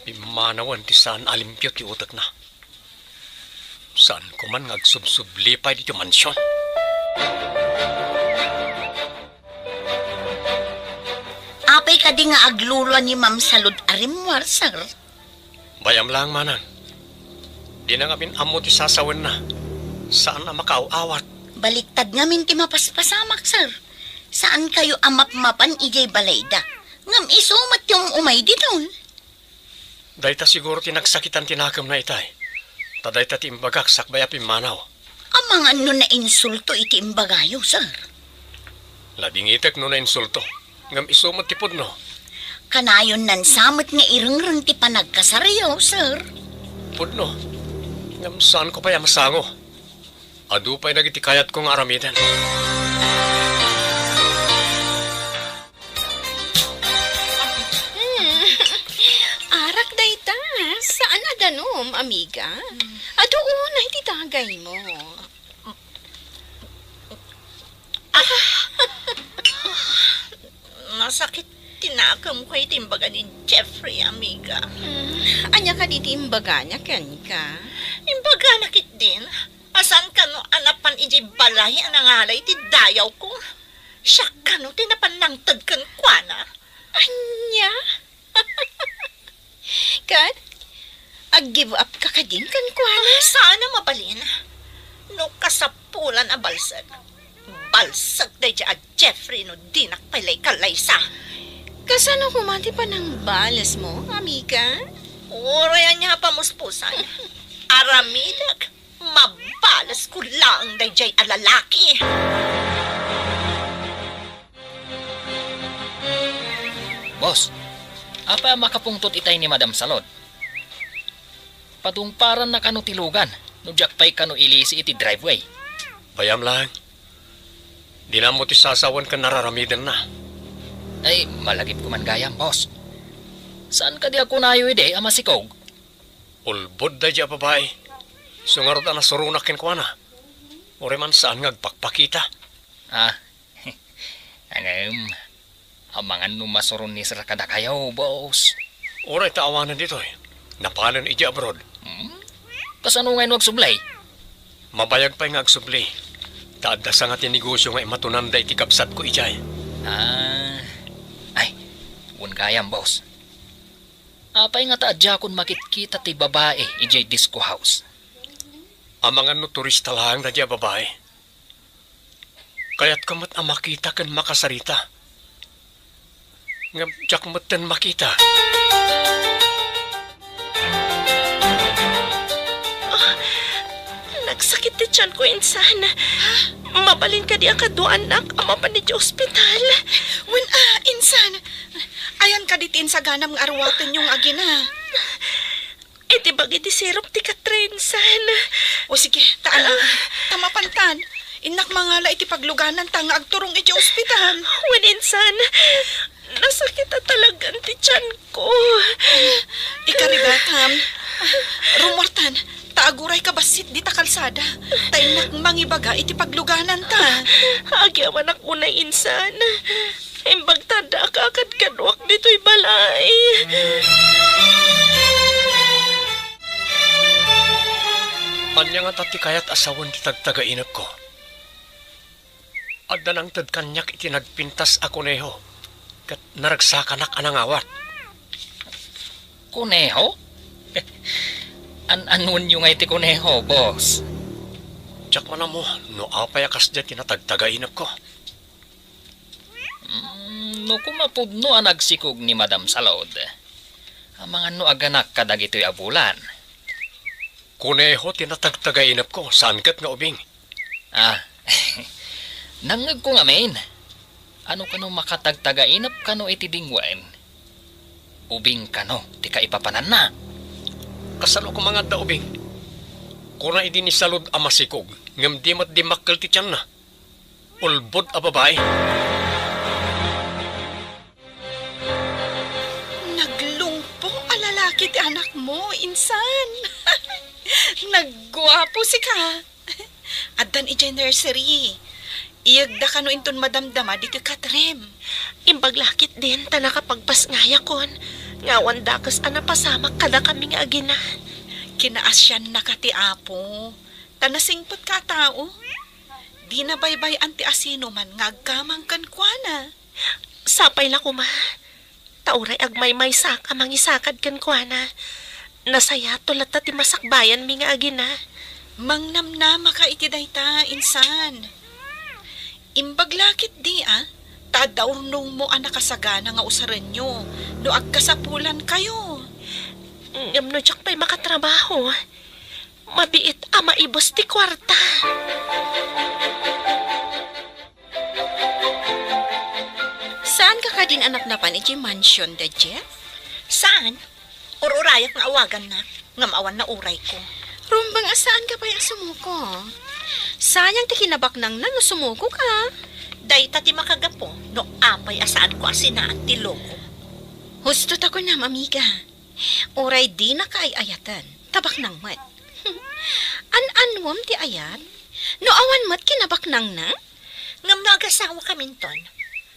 Pimmanawen ti saan a limpio ti utekna. Saanko man nga agsubsubli pay ditoy mansion. Apay kadi nga aglulua ni Ma'am Salud a rimmuar, sir? Bay-am laeng, manang. Dina ngamin ammo ti sasawenna. Saan a makaaw-awat. Baliktad ngamin ti mapaspasamak, sir. Saankayo a mapmapan idiay balayda. Ngem isu met ti um-umay ditoy. Dayta siguro ti nagsakitan ti nakemna itay. Ta dayta ti imbagak sakbay a pimmanaw. Amangan no nainsulto iti imbagayo, sir? Nadingitek no nainsulto. Ngem isu met ti pudno. Kanayon nansa met nga irengreng ti panagkasaryo, sir. Pudno. Ngem saanko pay a masango. Adu pay dagiti kayatko nga aramiden. Hmm. Arak dayta. Saan a danum, amiga? Adu unay ti dagaymo. Ah! Nasakit ti nakemko iti imbaga ni Jeffrey, amiga. Hmm. Ania kadi ti imbagana kenka? Imbagana ketdin a saan kano a napan idiay balay a nangalay ti dayawko. Siak kano ti napan nangted kenkuana. Ania? Ket, ag-give up ka kadin kenkuana? Ah, saan a mabalin. No kasapulan a balsek, balsek daydiay a Jeffrey no dinak pay la ikallaysa. Kasano koma ti panangbalesmo, amiga? Uray ania a pamuspusan. Aramidek. Mabalesko laeng daydiay a lalaki. Boss, apay a makapungtot itay ni Madam Salud? Patungparanna kano ti lugan no diak pay kano ilisi iti driveway? Bay-am laeng. Dina ammo ti sasawen ken nararamidenna. Ay, malagipko man gayam, boss. Saan kadi a kunayo idi a masikog? Ulbod daydiay a babai. Isu ngarud a nasuronak kenkuana. Uray man saan nga agpakpakita. Ah, ngem, amangan no masuron ni sir kadakayo, boss. Uray ta awanen ditoy. Napalen idiay abroad. Hmm? Kasano ngay no agsubli? Mabayag pay nga agsubli. Ta adda sanga ti negosio nga imatunanda iti kabsatko idiay. Ah, ay, wen gayam, boss. Apay ngata a diakon makitkita ti babai idiay disco house? Amangan no turista laeng daydiay a babai. Kayatko met a makita ken makasarita. Ngem diak metten makita. Ah, nagsakit ti tianko, insan. Mabalin kadi a kaduaannak a mapan idiay ospital? Wen a, insan. Ayan kadi ti insaganam nga aruatenyo nga agina? Iti bagi ti sirup ti katre, insan. O sige, ta ala, ta mapantan. Innak mangala iti paglugananta nga agturong iti ospital. Wen, insan. Nasakit a talagan ti tianko. Ikarigatam, rummuartan, ta agurayka bassit dita kalsada, ta innak mangibaga iti paglugananta. Agyamanak unay insan. Imbagta adda a kakadkaduak ditoy balay. Ania ngata ti kayat a sawen ti tagtagainepko? Adda nangted kaniak iti nagpintas a kuneho, ket naragsakanak a nangawat. Kuneho? An-anuenyo ngay ti kuneho, boss? Diak man ammo no apay a kasdiay ti natagtagainepko. Mm, no koma pudno a nagsikog ni Madam Salud, amangan no aganak kadagitoy a bulan. Kuneho ti natagtagainepko, saan ket nga ubing. Ah, nangngegko ngamin. Ano kano makatagtagainep kano iti dingwen? Ubing kano ti kaipapananna? Kasano koma nga adda ubing? Kuna idi ni Salud a masikog, ngem di met dimmakkel ti tianna. Ulbod a babai. Naglungpo a lalaki ti anakmo, insan. Nagguapo sika. Addan idiay nursery. Iyegda kano inton madamdama ditoy katrem. Imbag la ketdin ta nakapagpasngayakon nga awan dakes a napasamak kadakami nga agina. Kinaasiannaka ti Apo, ta nasingpetka a tao. Dina baybay-an ti asinoman nga agkamang kenkuana. Sapay la koma, ta uray agmaymaysak a mangisakad kenkuana, nasayaat latta ti masakbayanmi nga agina. Mangnamnamaka iti dayta, insan. Imbag la ketdi a, ta adda urnongmo a nakasagana nga usarenyo no agkasapulankayo. Ngem no diak pay makatrabaho, mabiit a maibus ti kuarta. Saanka kadin a napnapan idiay mansion da Jeff? Saan. Ur-urayak nga awagannak, ngem awan naurayko. Rumbeng a saanka pay a sumuko. Sayang ti kinabaknangna no sumukoka. Dayta ti makagapu no apay a saanko a sinaat ti loko. Husto ta kunam, amiga. Uray dinaka ay-ayaten, ta baknang met. An-anuem ti ayat? No awan met kinabaknangna? Ngem no agasawakaminton,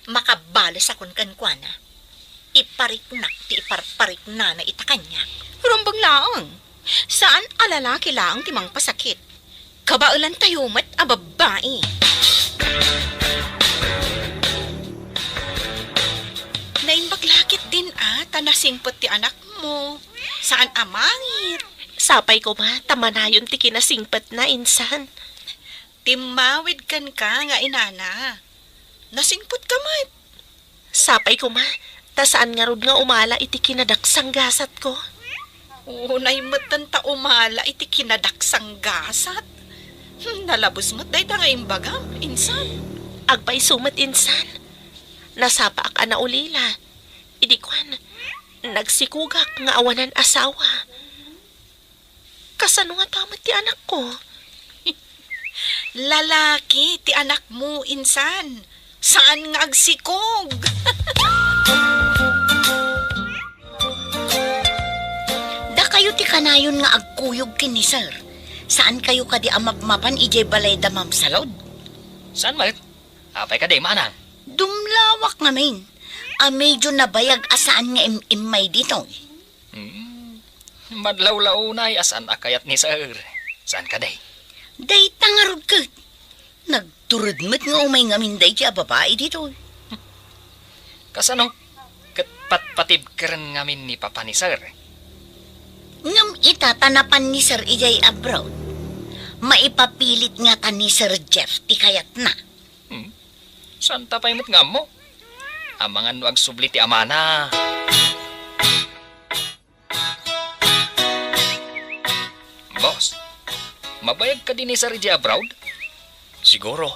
makabalesakon kenkuana. Ipariknak ti iparpariknana ita kaniak. Rumbeng laeng. Saan a lalaki laeng ti mangpasakit. Kabaelantayo met a babbai. Naimbag la ketdin a, ta nasingpet ti anakmo. Saan a mangit. Sapay koma, ta manayon ti kinasingpetna, insan. Timmawid kenka nga inana. Nasingpetka met. Sapay koma, ta saan ngarud nga umala iti kinadaksanggasatko. Unay metten ta umala iti kinadaksanggasat. Hmm, nalabes met dayta nga imbagam, insan. Agpayso met, insan. Nasapaak a naulila. Idi kuan, nagsikogak nga awanan asawa. Kasano ngata met ti anakko? Lalaki ti anakmo, insan. Saan nga agsikog. Dakayo ti kanayon nga agkuyog ken ni Sir. Saankayo kadi a mapmapan idiay balay da Ma'am Salud? Saan met? Apay kadi, manang? Dumlawak ngamin. A medyo nabayag a saan nga im-immay ditoy. Hmm. Madlawlaw unay a saan a kayat ni Sir. Saan kadi? Dayta ngarud ket. Nagtured met nga umay ngamin daydi a babai ditoy. Kasano? Ket patpatibkeren ngamin ni Papa ni Sir. Ngem ita ta napan ni Sir idiay abroad, maipapilit ngata ni Sir Jeff ti kayatna. Hmm? Saan ta pay met nga ammo? Amangan no agsubli ti amana. Boss, mabayag kadi ni Sir idiay abroad? Siguro.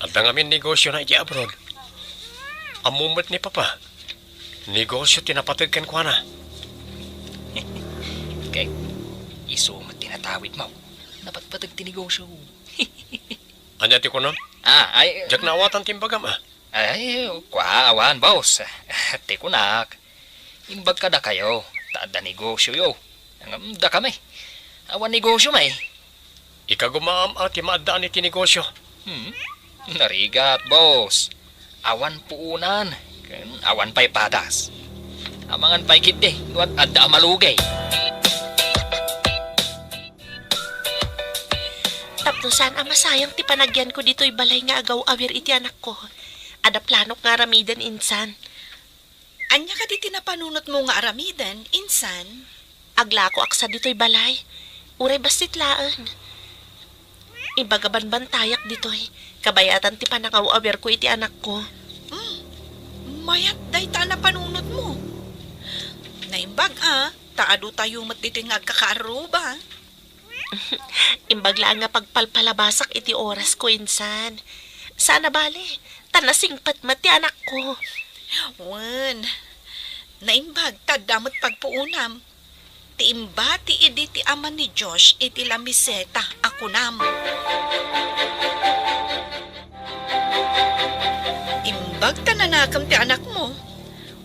Adda ngamin negosiona idiay abroad. Ammo met ni Papa, negosio ti napateg kenkuana. Kay, isu met ti natawidmo. Napatpateg ti negosio. Ania ti kunam? Ah, ay, diak naawatan ti imbagam, a. Ay, kua, awan, boss. Ti kunak, imbag kadakayo, ta adda negosioyo. Ngem dakami, awan negosio, may. Ikagumaam a ti maaddaan iti negosio. Hmm? Narigat, boss. Awan puonan, ken awan pay padas. Amangan pay ketdi, no ad-, adda a malugay. Tapno saan a masayang ti panagyanko ditoy balay nga agaw-awir iti anakko, adda planok nga aramiden insan. Ania kadi ti napanunotmo nga aramiden, insan? Aglakoak sa ditoy balay. Uray bassit laeng. Imbag a banbantayak ditoy, kabayatan ti panangaw-awirko iti anakko. Hmm, mayat dayta a napanunotmo. Naimbag a, ta adu tayo met ditoy nga agkakaarruba. Imbag laeng nga pagpalpalabasak iti orasko insan. Saan a bale, ta nasingpet met ti anakko. Wen, naimbag ta adda met pagpuonam. Ti imbati idi ti ama ni Josh iti lamiseta a kunam. Imbag ta nanakem ti anakmo.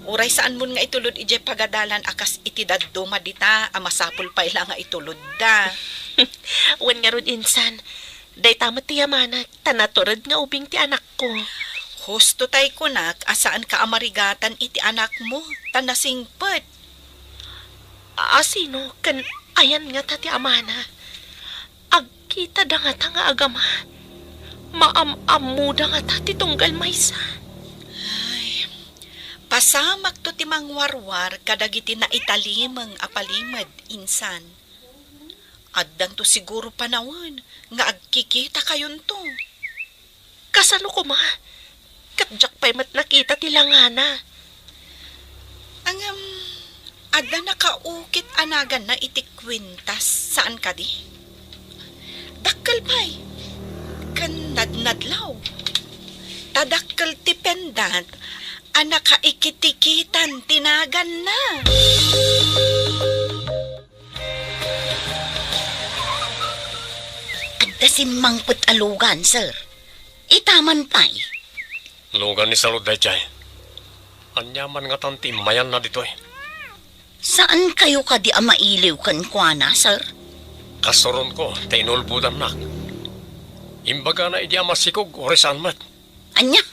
Uray saanmon nga itulod idiay pagadalan a kas iti dadduma dita a masapul pay la nga itulodda. Wen ngarud insan, dayta met ti yamanak ta natured nga ubing ti anakko. Husto tay kunak a saanka a marigatan iti anakmo ta nasingpet. A-, asino ken ayan ngata ti amana? Agkitada ngata nga agama? Maam-ammoda ngata ti tunggal maysa? Ay, pasamakto ti mangwarwar kadagiti naitalimeng a palimed, insan. Addanto siguro panawen nga agkikitakayonto. Kasano koma? Ket diak pay met nakita ti langana. Ngem, adda nakaukit a naganna iti kuentas, saan kadi? Dakkel pay, ken nadnadlaw. Ta dakkel ti pendant a nakaikitikitan ti naganna. Adda simmangpet a lugan, sir. Ita man pay. Lugan ni Salud daydiay. Ania man ngatan ti immayanna ditoy? Saan kayo kadi a mailiw kenkuana, sir? Kasuronko ta inulbodannak. Imbagana idi a masikog, uray saan met. Ania?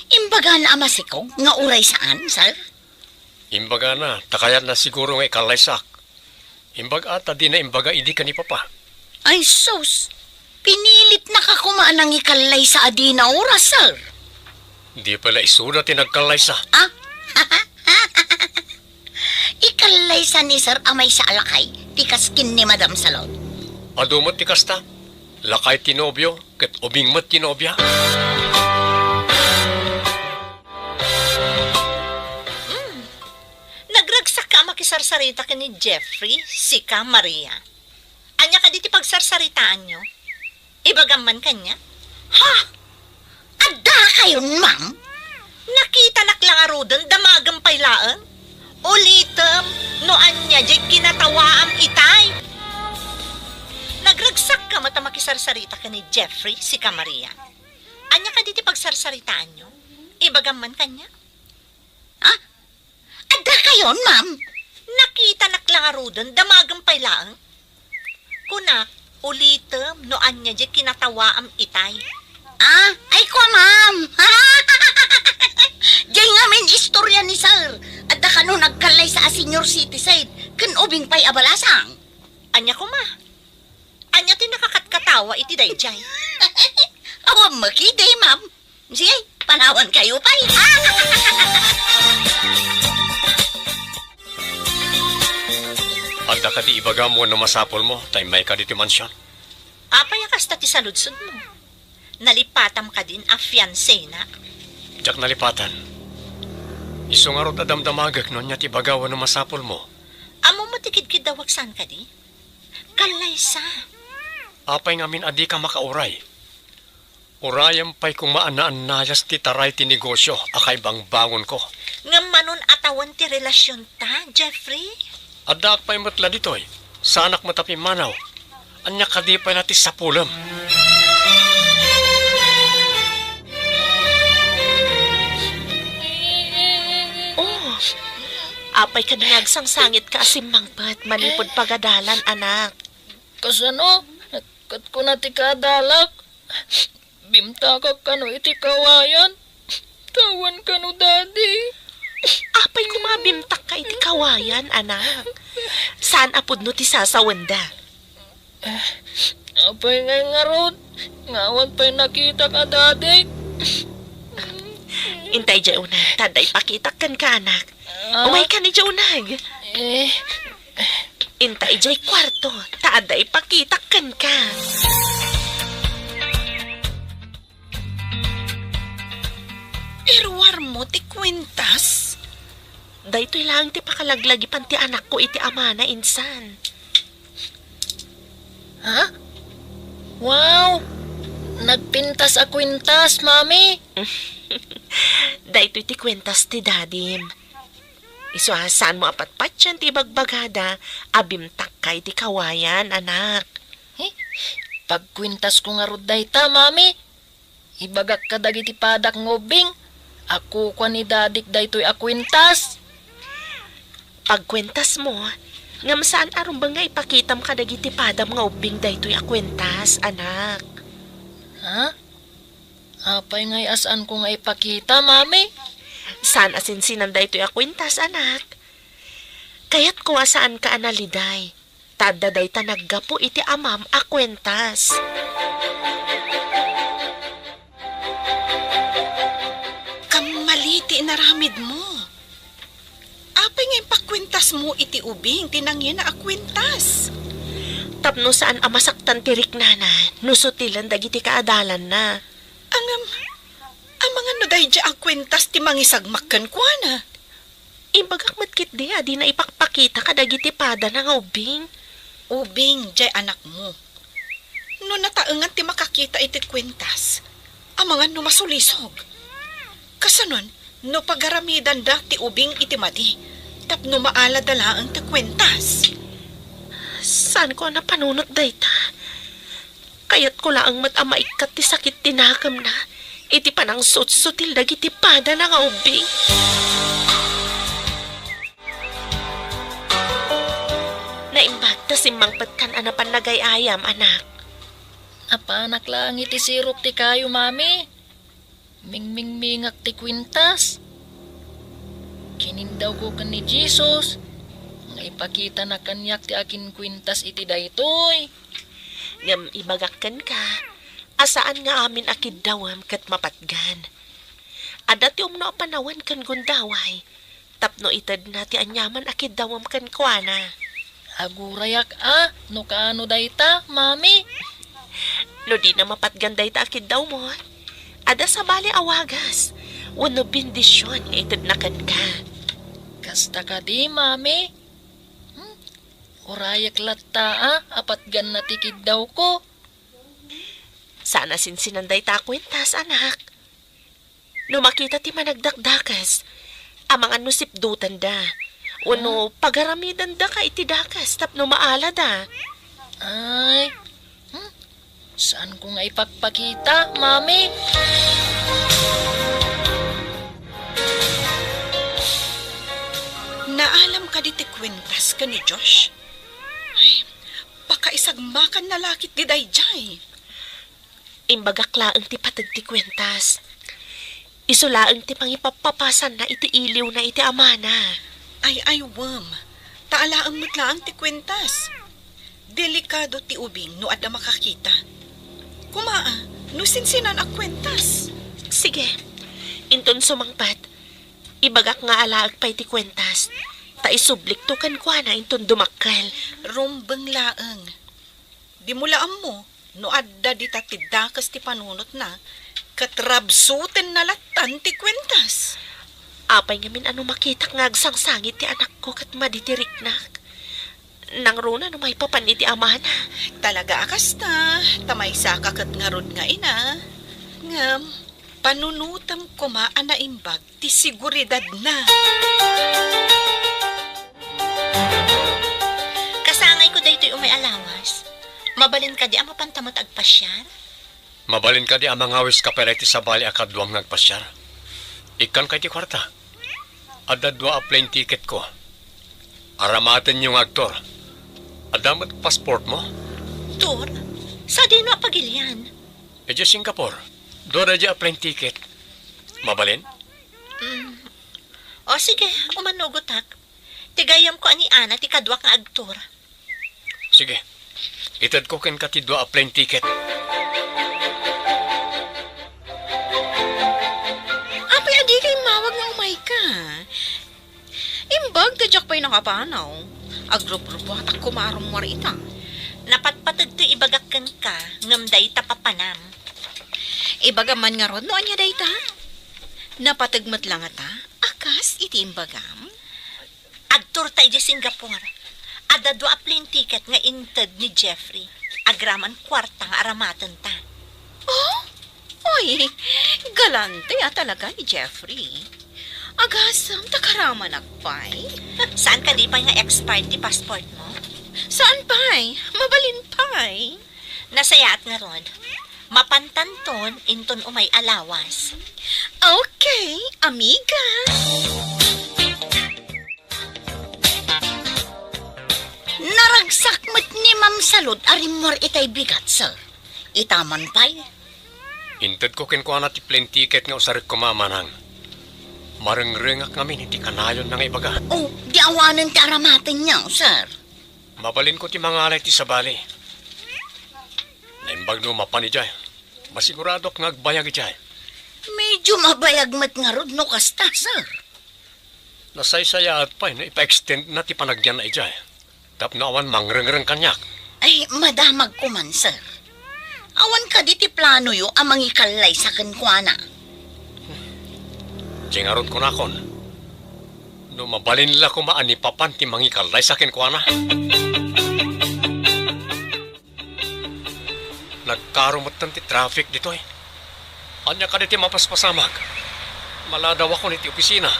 Imbagana a masikog nga uray saan, sir? Imbagana ta kayatna siguro nga ikallaysak. Imbag-a ta dina imbaga idi ken ni Papa. Ay sus! Pinilitnaka koma a nangikallaysa a dina oras, sir. Di pay la isuda ti nagkallaysa. Ah? Ikallaysa ni sir a maysa a lakay ti kas ken ni Madam Salud. Adu met ti kasta. Lakay ti nobio ket ubing met ti nobia. Mm. Nagragsakka a makisarsarita ken ni Jeffrey, sika, Maria. Ania kadi ti pagsarsaritaanyo? Ibagam man kaniak. Ha? Adda kayon, ma'am? Nakitanak la ngaruden, damagem pay laeng. Ulitem no ania diay kinatawaam itay. Nagragsakka met a makisarsarita ken ni Jeffrey, sika, Maria. Ania kadi ti pagsarsaritaanyo? Ibagam man kaniak. Ha? Adda kayon, ma'am? Nakitanak la ngaruden, damagem pay laeng. Kunak, ulitem no ania diay kinatawaam itay. Ah, ay kua, ma'am. Diay ngamin istorya ni sir. Adda kano nagkallaysa a senior citizen, ken ubing pay a balasang. Ania koma? Ania ti nakakatkatawa iti daydiay? Awan makidi, ma'am. Sige, panawan kayo pay. Adda kadi ibagam wenno masapulmo ta immayka ditoy mansion? Apay a kasta ti saludsodmo? Nalipatam kadin a fiancé-na? Diak nalipatan. Isu ngarud a damdamagek no ania ti ibaga wenno masapulmo. Ammom ti kidkiddawak saan kadi? Kallaysa. Apay ngamin a dika makauray? Urayem pay koma a naannayas ti taray ti negosio a kaibangbangonko. Ngem manon a tawen ti relasionta, Jeffrey? Addaak pay met la ditoy. Saanak met a pimmanaw. Ania kadi pay la ti sapulem? Apay kadi nga agsangsangitka a simmangpet manipud pagadalan, anak? Kasano? Ket kuna ti kaadalak, bimtakak kano iti kawayan. Tawan kano, Daddy. Apay koma a bimtakka iti kawayan, anak? Saan a pudno ti sasawenda? Eh, apay ngay ngarud? Nga awan pay nakitak a dadik? Intay idiay uneg, ta adda ipakitak kenka, anak. Ah? Umaykan idiay uneg. Eh. Intay idiay kuarto, ta adda ipakitak kenka. Iruarmo ti kuintas? Daytoy laeng ti pakalaglagipan ti anakko iti amana insan. Ha? Wow! Nagpintas a kuintas, Mami! Daytoy ti kuintas ti dadim. Isu a saanmo a patpatien ti ibagbagada a bimtakka iti kawayan, anak. Eh, pagkuintasko ngarud dayta, Mami. Ibagak kadagiti padak nga ubbing a kukua ni dadik daytoy a kuintas. Pagkuentasmo, ngem saan a rumbeng nga ipakitam kadagiti padam nga ubbing daytoy a kuentas, anak. Ha? Apay ngay a saanko nga ipakita, Mami? Saan a sinsinan daytoy a kuentas, anak. Kayatko a saanka a naliday. Ta adda dayta naggapu iti amam a kuentas. Kammali ti inaramidmo. Apay nga impakuentasmo iti ubing ti nangina a kuentas? Tapno saan a masaktan ti riknana no sutilen dagiti kaadalanna. Ngem, amangan no daydiay a kuentas ti mangisagmak kenkuana? Imbagak met ketdi a dina ipakpakita kadagiti padana nga ubbing. Ubing, diay anakmo. No nataengan ti makakita iti kuentas, amangan no masulisog. Kasanon, no pagaramidanda ti ubing iti madi, tapno maalada laeng ti kuentas? Saanko a napanunot dayta. Kayatko laeng met a maikkat ti sakit ti nakemna iti panangsutsutil dagiti padana nga ubbing. Naimbag ta simmangpetkan a napan nagay-ayam, anak. Napanak laeng iti sirok ti kayo, Mami. Mingmingmingak ti kuintas. Kinindawko ken ni Jesus nga ipakitana kaniak ti akinkuintas iti daytoy. Ngem ibagak kenka a saan nga amin a kiddawem ket mapatgan. Adda ti umno a panawen ken gundaway tapno itedna ti aniaman a kiddawem kenkuana. Agurayak a no kaano dayta, Mami. No dina mapatgan dayta a kiddawmo, adda sabali a wagas wenno bendision nga itedna kenka. Kasta kadi, Mami? Hmm? Urayak latta a patganna ti kiddawko. Saan a sinsinan dayta a kuentas, anak. No makita ti managdakdakes, amangan no sipdutenda, wenno pagaramidendaka iti dakes tapno maalada. Ay, hmm? Saanko nga ipakpakita, Mami? Naalam kadi ti kuentas ken ni Josh? Ay, pakaisagmakanna la ketdi daydiay. Imbagak laeng ti pateg ti kuentas. Isu laeng ti pangipappapasanna iti iliwna iti amana. Ay, ay, wen. Ta alaem met laeng ti kuentas. Delikado ti ubing no adda makakita. Koma, a, no sinsinan a kuentas. Sige. Inton sumangpet, ibagak nga alaek pay ti kuentas. Ta isublikto kenkuana inton dumakkel. Rumbeng laeng. Dimo la ammo no adda dita ti dakes ti panunotna, ket rabsutenna lattan ti kuentas. Apay ngamin a no makitak nga agsangsangit ti anakko ket madi ti riknak? Nangruna no maipapan iti amana. Talaga a kasta, ta maysaka ket ngarud nga ina. Ngem, panunotem koma a naimbag ti seguridadna. Kasangayko daytoy umay a lawas. Mabalin kadi a mapanta met agpasiar? Mabalin kadi a mangawiska pay la iti sabali a kaduam nga agpasiar? Ikkanka iti kuarta. Adda dua a plane ticketko. Aramatenyo nga agtour. Adda met passportmo? Tour? Sadino a pagilian? Idiay Singapore. Dua daydiay a plane ticket. Mabalin? Mm. O sige, umanugotak. Ti gayyemko a ni Ana ti kaduak nga agtour. Sige. Itedko kenka ti dua a plane ticket. Apay, adika immawag nga umayka? Imbag ta diak pay nakapanaw. Agruprupuatak koma a rummuar ita. Napatpateg ti ibagak kenka, ngem dayta papanam. Ibagam man ngarud no ania dayta? Napateg met la ngata a kas iti imbagam? Agtourta idiay Singapore. Adda dua a plane ticket nga inted ni Jeffrey. Agraman kuarta nga aramatenta. Oh? Oy, galante a talaga ni Jeffrey. Agasem ta karamanak pay. Saan kadi pay nga expired ti passportmo? Saan pay? Mabalin pay. Nasayaat ngarud. Mapantanton inton umay a lawas. Okay, amiga. Naragsak met ni Ma'am Salud a rimmuar itay bigat, sir. Ita man pay. Intedko kenkuana ti plane ticket nga usarek koma, manang. Marengrengak ngamin iti kanayonna nga ibaga. Oh, di awanen ti aramatenyo, sir. Mabalinko ti mangala iti sabali. Naimbag no mapan idiay. Masiguradok nga agbayag idiay. Medyo mabayag met ngarud no kasta, sir. Nasaysayaat pay no ipa-extendna ti panagyanna idiay tapno awan mangrengreng kaniak. Ay, madamagko man, sir. Awan kadi ti planoyo a mangikallaysa kenkuana? Diay ngarud kunakon, no mabalin la koma a ni papan ti mangikallaysa kenkuana. Nagkaro metten ti traffic ditoy. Ania kadi ti mapaspasamak? Maladawakon iti opisina.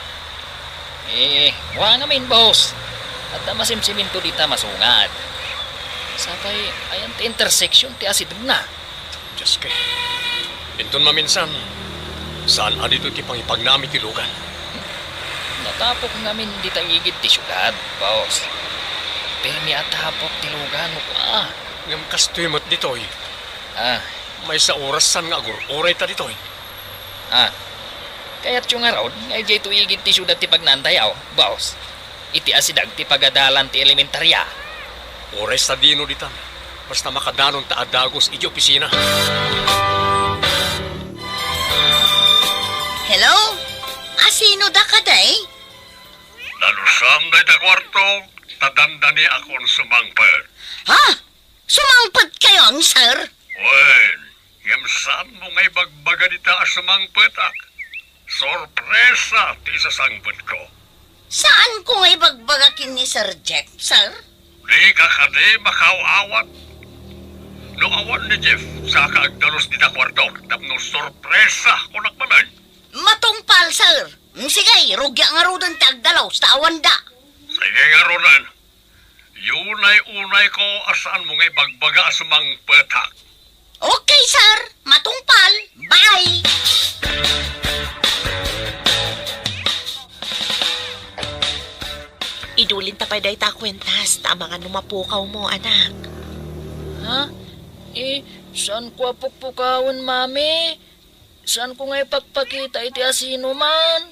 Eh, wen ngamin, boss. Adda masimsimento dita masungad. Sapay, ayan ti intersection ti asidegna. Dios ko. Inton maminsan, saan a ditoy ti pangipagnami ti lugan? Natapok ngamin dita igid ti siudad, boss. Permi a tapok ti lugan, kua. Ngem kastoy met ditoy. Ah. Maysa orasan nga agur-urayta ditoy. Ah. Kayatyo ngarud nga idiay to igid ti siudad ti pagnaantayo, boss? Iti asideg ti pagadalan ti elementaria. Uray sadino ditan, basta makadanonta a dagus idiay opisina. Hello? Asino da kadi? Nalusam dayta kuarto, ta dandaniakon sumangpet. Ha? Sumangpetkayon, sir? Wen, ngem saanmo nga ibagbaga dita a sumangpetak. Sorpresa ti isasangpetko. Saanko nga ibagbaga ken ni Sir Jeff, sir? Dika kadi makaaw-awat? No awan ni Jeff, saka agdalus dita kuarto, tapno sorpresa, kunak manen. Matungpal, sir. Mm, sige, rugiak ngaruden ti agdalus, ta awanda. Sige ngaruden. Unay-unayko a saanmo nga ibagbaga a sumangpetak. Okay, sir. Matungpal. Bye! Idulinta pay dayta a kuentas, ta amangan no mapukawmo, anak. Ha? Eh, saanko a pukpukawen, Mami? Saanko nga ipakpakita iti asinoman?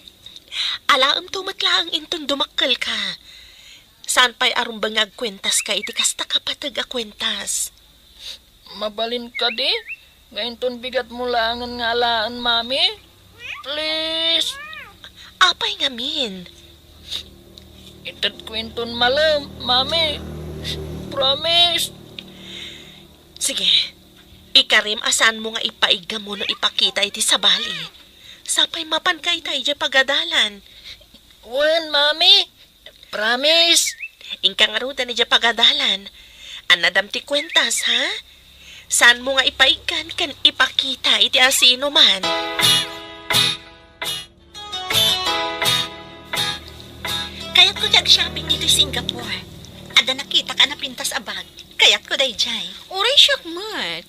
Alaemto met laeng inton dumakkelka. Saan pay a rumbeng nga agkuentaska iti kasta kapateg a kuentas. Mabalin kadi nga inton bigatmo laengen nga alaen, Mami? Please. Apay ngamin? Itedko inton malem, Mami. Promise. Sige. Ikarim a saanmo nga ipaiggam wenno ipakita iti sabali. Sapay mapanka ita idiay pagadalan. Wen, Mami. Promise. Inka ngaruden idiay pagadalan. Annadam ti kuentas, ha? Saanmo nga ipaiggan ken ipakita iti asinoman. Kayatko ti ag-shopping ditoy Singapore. Adda nakitak a napintas a bag. Kayatko daydiay. Uray siak met.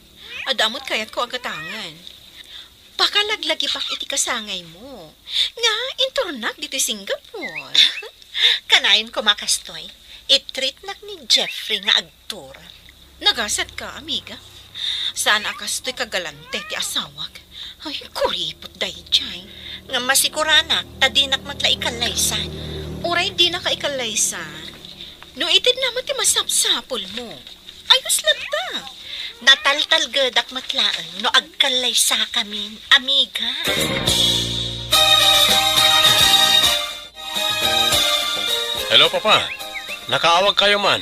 Adda met kayatko a gatangen. Pakalaglagipak iti kasangaymo. Nga, inturnak ditoy Singapore. Kanayon koma kastoy. I-treatnak ni Jeffrey nga agturan. Nagasatka, amiga. Saan a kastoy kagalante ti asawak. Ay, kuripot daydiay. Nga masiguranak, ta dinak met la ikallaysan. Uray dinaka ikallaysan, no itedna met ti masapsapulmo. Ayos latta. Nataltalgedak met laeng no agkallaysakamin, amiga. Hello, Papa. Nakaawag kayo man.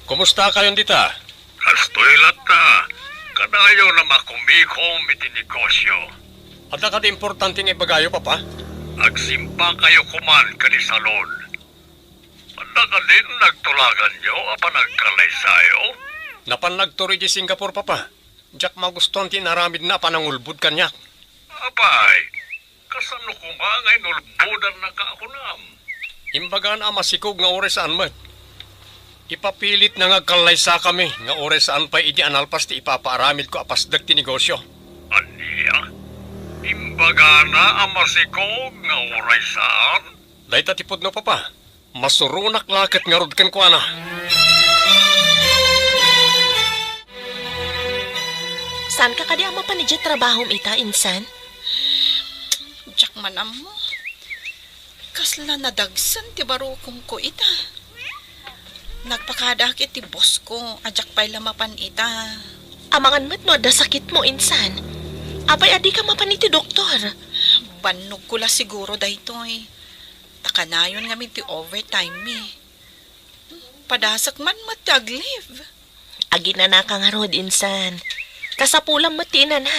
Kumusta kayon dita? Kastoy latta. Kanayon a makumikom iti negosyo. Adda kadi importante nga ibagayo, Papa? Agsimpa kayo koman kadi salon. Adda kadin nagtulaganyo a panagkallaysayo? Napan nagturo iti Singapore, Papa. Diak magustuan ti inaramidna a panangulbod kaniak. Apay, kasano koma nga inulbodannaka a kunam? Imbagana a masikog nga uray saan met. Ipapilitna nga agkallaysakami nga uray saan pay idi a nalpas ti ipapaaramidko a pasdek ti negosyo. Ania? Imbagana a masikog nga uray saan? Dayta ti pudno, Papa. Masuronak la ket ngarud kenkuana. Saanka kadi a mapan idiay trabahom ita, insan? Diak man ammo. Kasla nadagsen ti barukongko ita. Nagpakadaak iti bossko a diak pay la mapan ita. Amangan met no adda sakitmo, insan. Apay a dika mapan iti doktor? Bannogko la siguro daytoy. Ta kanayon ngamin ti overtime mi. Padasek man met ti ag-leave. Aginanaka ngarud, insan. Kasapulam met ti inana.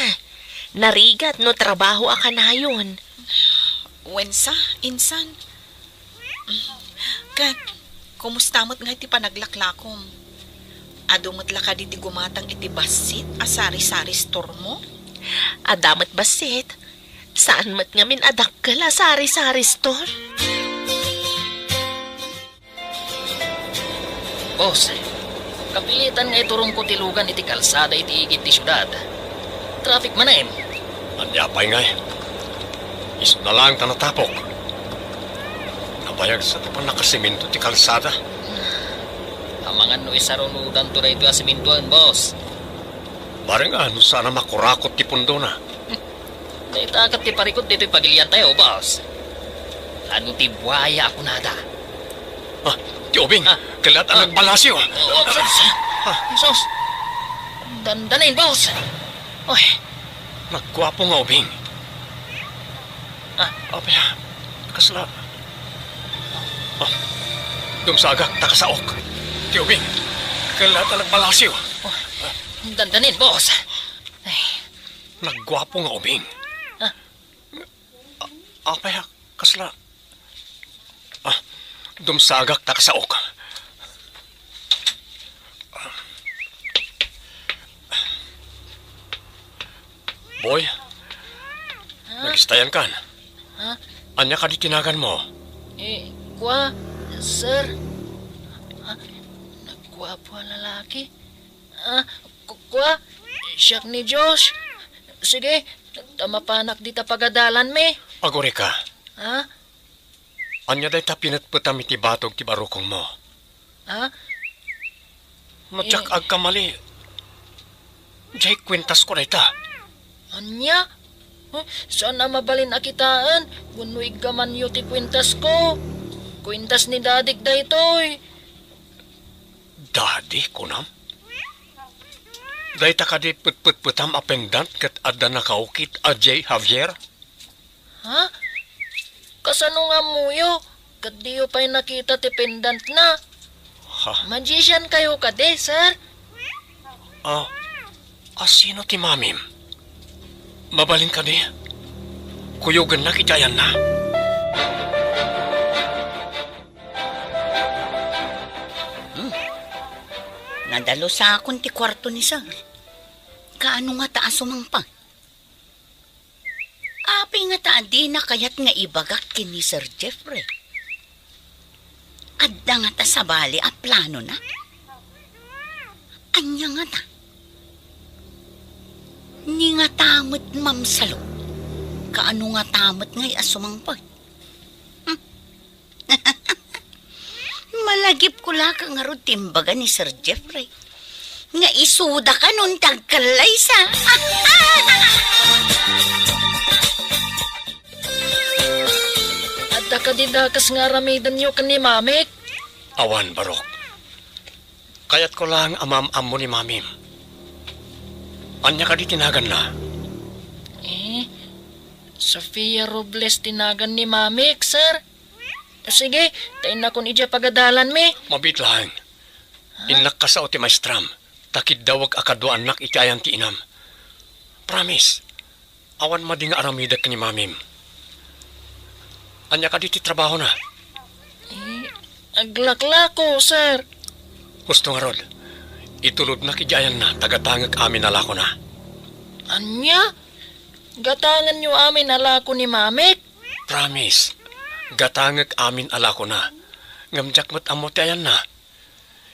Narigat no trabaho a kanayon. Wen sa, insan. Ket, kumusta met ngay ti panaglaklakom? Adu met la kadi ti gumatang iti bassit a sari-sari store mo? Adda met bassit. Saan met ngamin a dakkel a sari-sari store? Boss, kapilitan nga iturongko ti lugan iti kalsada iti igid ti siudad. Traffic manen. Ania pay ngay? Isuna laeng ta natapok. Nabayag sa ti pannakasemento ti kalsada. Amangan no isarunodanto daytoy a sementoen, boss. Bareng a no saan a makurakot ti pundona. Dayta ket ti parikut ditoy pagiliantayo, boss. Ano ti buaya a kunada? Ah, ti ubing. Ah. Kellat a Ah. nagbalasyo. Oh, sus. Ah. Sus. Dandanin, boss. Oy. Nagguapo nga ubing. Ah. Apay, kasla. Ah. Dumsagak, ta kasaok. Ti ubing. Kellat a nagbalasyo. Oh. Dandanin, boss. Ay. Nagguapo nga ubing. Ah. A-, apay, kasla. Ah, dumsagak ta kasaok. Boy, Ha? Nagistayan kan? Ha? Ania kadi ti naganmo? Eh, kua, sir. Ah, nagguapo a lalaki. Ah, ku-, kua, siak ni Josh. Sige, ta mapanak dita pagadalanmi. Agurika. Ha? Ania dayta pinetpetam iti batog ti barukongmo? Ha? No diak Eh. agkamali, diay kuentasko dayta. Ania? Huh? Saan a mabalin a kitaen wenno iggamanyo ti kuentasko? Kuentas ni dadik daytoy. Dadi, kunam? Dayta kadi petpetpetam a pendant ket adda nakaukit a J Javier? Ha? Kasano nga ammoyo? Ket diyo pay nakita ti pendantna? Ha? Magician kayo kadi, sir? Ah, a sino ti mamim? Mabalin kadi? Kuyogennak iti ayanna. Hmm. Nadalusakon ti kuarto ni Sir. Kaano ngata a sumangpet? Apay ngata a dina kayat nga ibagak ken ni Sir Jeffrey? Adda ngata sabali a planona? Ania ngata? Ni ngata met, Ma'am Salo? Kaano ngata met ngay a sumangpet? Hmm? Malagip Iskipko la ka ngarud ti imbaga ni Sir Jeffrey. Nga isuda ka no ti agkallaysa. Adda kadi dakes nga aramidenyo ken ni Mamik? Awan, barok. Kayatko laeng a maam-ammo ni Mamim. Ania kadi ti naganna? Eh, Sofia Robles ti nagan ni Mamik, sir. Sige, ta innakon idiay pagadalanmi. Mabiit laeng. Ha? Innak kasao ti maestram, ta kiddawek a kaduaannak iti ayan ti inam. Promise, awan madi nga aramidek ni Mamim. Ania kadi ti trabahona? Eh, aglaklako, sir. Husto ngarud, itulodnak idiay ayanna, ta gatangek amin a lakona. Ania? Gatangenyo amin a lako ni Mamik? Promise, gatangek amin a lakona. Ngem diak met ammo ti ayanna.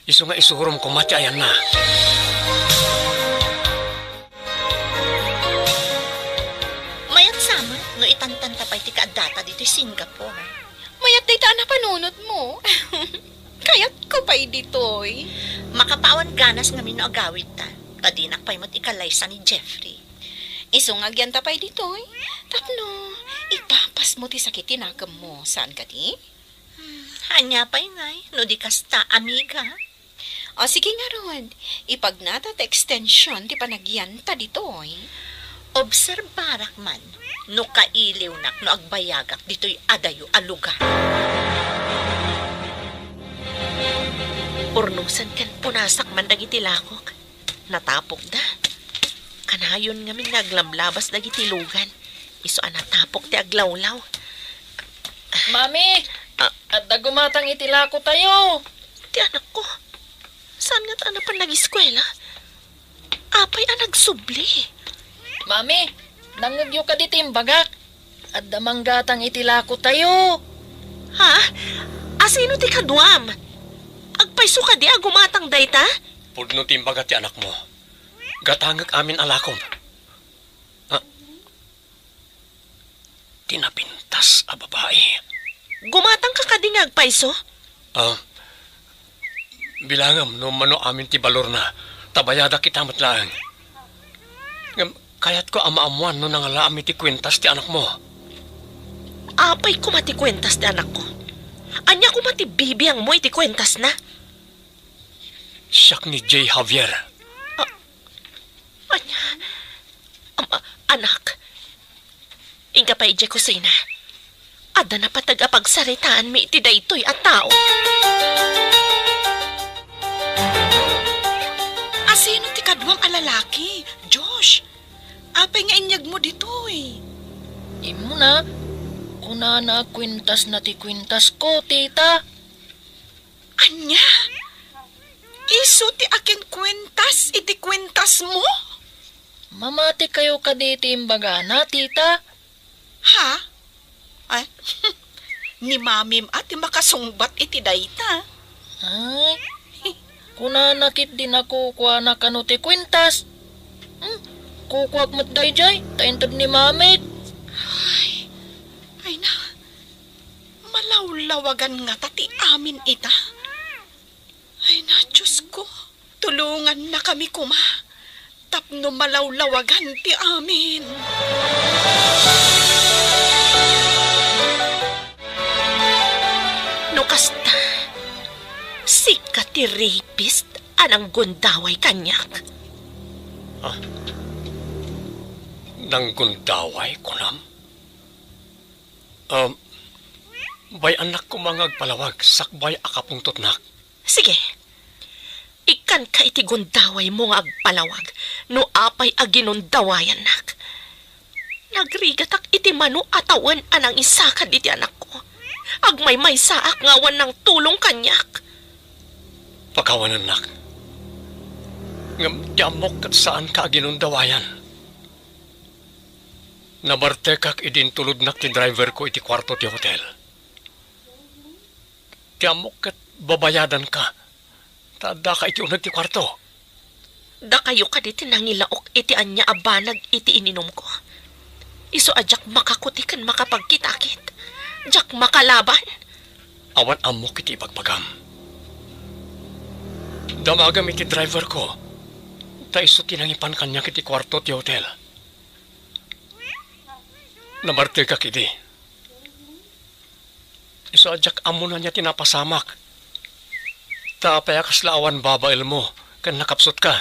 Isu nga isurom koma ti ayanna. Mayat sa met no itantanta pay ti kaaddata ditoy Singapore. Mayat dayta a napanunotmo. Kayatko pay ditoy. Makapawan ganas ngamin no agawidta, ta dinak pay met ikallaysa ni Jeffrey. Isu nga agyanta pay ditoy, tapno ipapasmo ti sakit ti nakemmo, saan kadi? Hmm, ania pay ngay, no di kasta, amiga? O, sige ngarud, ipagnata ti extension ti panagyanta ditoy. Obserbarak man, no kailiwnak no agbayagak ditoy adayo a lugar. Urnosen ken punasak man dagiti lakok. Natapokda. Kanayon ngamin nga aglablabas dagiti lugan. Isu a natapok ti aglawlaw. Mami! Ah. Adda gumatang iti lakotayo! Ti anakko. Saan ngata a napan nagiskuela? Apay a nagsubli? Mami, nangngegyo kadi ti imbagak? Adda manggatang iti lakotayo. Ha? Asino ti kaduam? Agpayso kadi a gumatang dayta? Pudno ti imbaga ti anakmo. Gatangek amin a lakom. Ah, ti napintas a babai. Gumatangka kadi nga agpayso? Ah, bilangem no mano amin ti balorna, ta bayadak ita met laeng. Ngem kayatko a maammoan no nangalaam iti kuentas ti anakmo. Apay koma ti kuentas ti anakko? Ania koma ti bibiangmo iti kuentasna? Siak ni Jay Javier. Ah, ania? Ama, anak, inka pay idiay kusina. Adda napateg a pagsaritaanmi iti daytoy a tao. Asino ti kaduam a lalaki, Josh? Apay nga inyegmo ditoy? Immuna, kunana a kuentasna ti kuentasko, tita. Ania? Isu ti akinkuentas iti kuentasmo? Mamatikayo kadi iti imbagana, tita? Ha? Ay, ni mamim a ti makasungbat iti dayta. Ay, kunana ketdi a kukuana kano ti kuentas. Hmm, kukuak met daydiay, ta inted ni mamik. Ay, ay na, malawlawagan ngata ti amin ita. Ay na, Diosko, tulongannakami koma tapno malawlawagan ti amin. No kasta, sika ti rapist a nanggundaway kaniak. Ah, nanggundaway, kunam? Um, bay-annak koma nga agpalawag sakbay a kapungtotnak. Sige. Ikkanka iti gundawaymo nga agpalawag no apay a ginundawayannak. Nagrigatak iti mano a tawen a nangisakad iti anakko. Agmaymaysaak nga awan nangtulong kaniak. Pakawanennak. Ngem ti ammok ket saanka a ginundawayan. Nabartekak idi intulodnak ti driverko iti kuarto ti hotel. Ti ammok ket babayadanka, ta addaka iti uneg ti kuarto. Dakayo kadi ti nangilaok iti ania a banag iti ininumko. Isu a diak makakuti ken makapagkitakit. Diak makalaban. Awan ammok iti ibagbagam. Damagem iti driverko, ta isu ti nangipan kaniak iti kuarto ti hotel. Namartegak idi. Isu a diak ammonan ania ti napasamak. Ta apay a kasla awan babaelmo ken nakapsutka?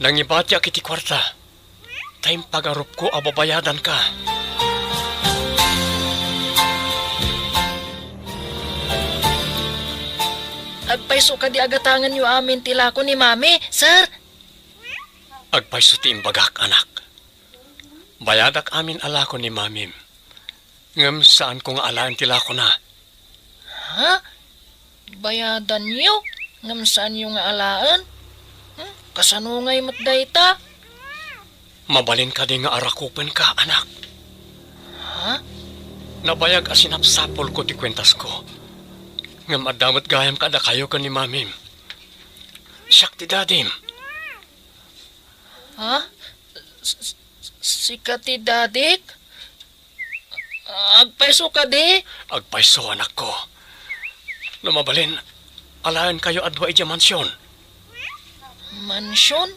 Nangibatiak iti kuarta, ta impagarupko a babayadanka. Agpayso kadi a gatangenyo amin ti lako ni Mami, sir? Agpayso ti imbagak, anak. Bayadak amin a lako ni Mamim. Ngem saanko nga alaen ti lakona. Ha? Bayadanyo? Ngem saanyo nga alaen? Hmm? Kasano ngay met dayta? Mabalin kadi nga arakupenka, anak? Ha? Nabayag a sinapsapulko ti kuentasko. Ngem adda met gayam kadakayo ken ni Mamim. Siak ti dadim. Ha? S-, s-, sika ti dadik? Agpayso kadi? Agpayso, anakko. No mabalin, alaenkayo a dua idiay mansion. Mansion?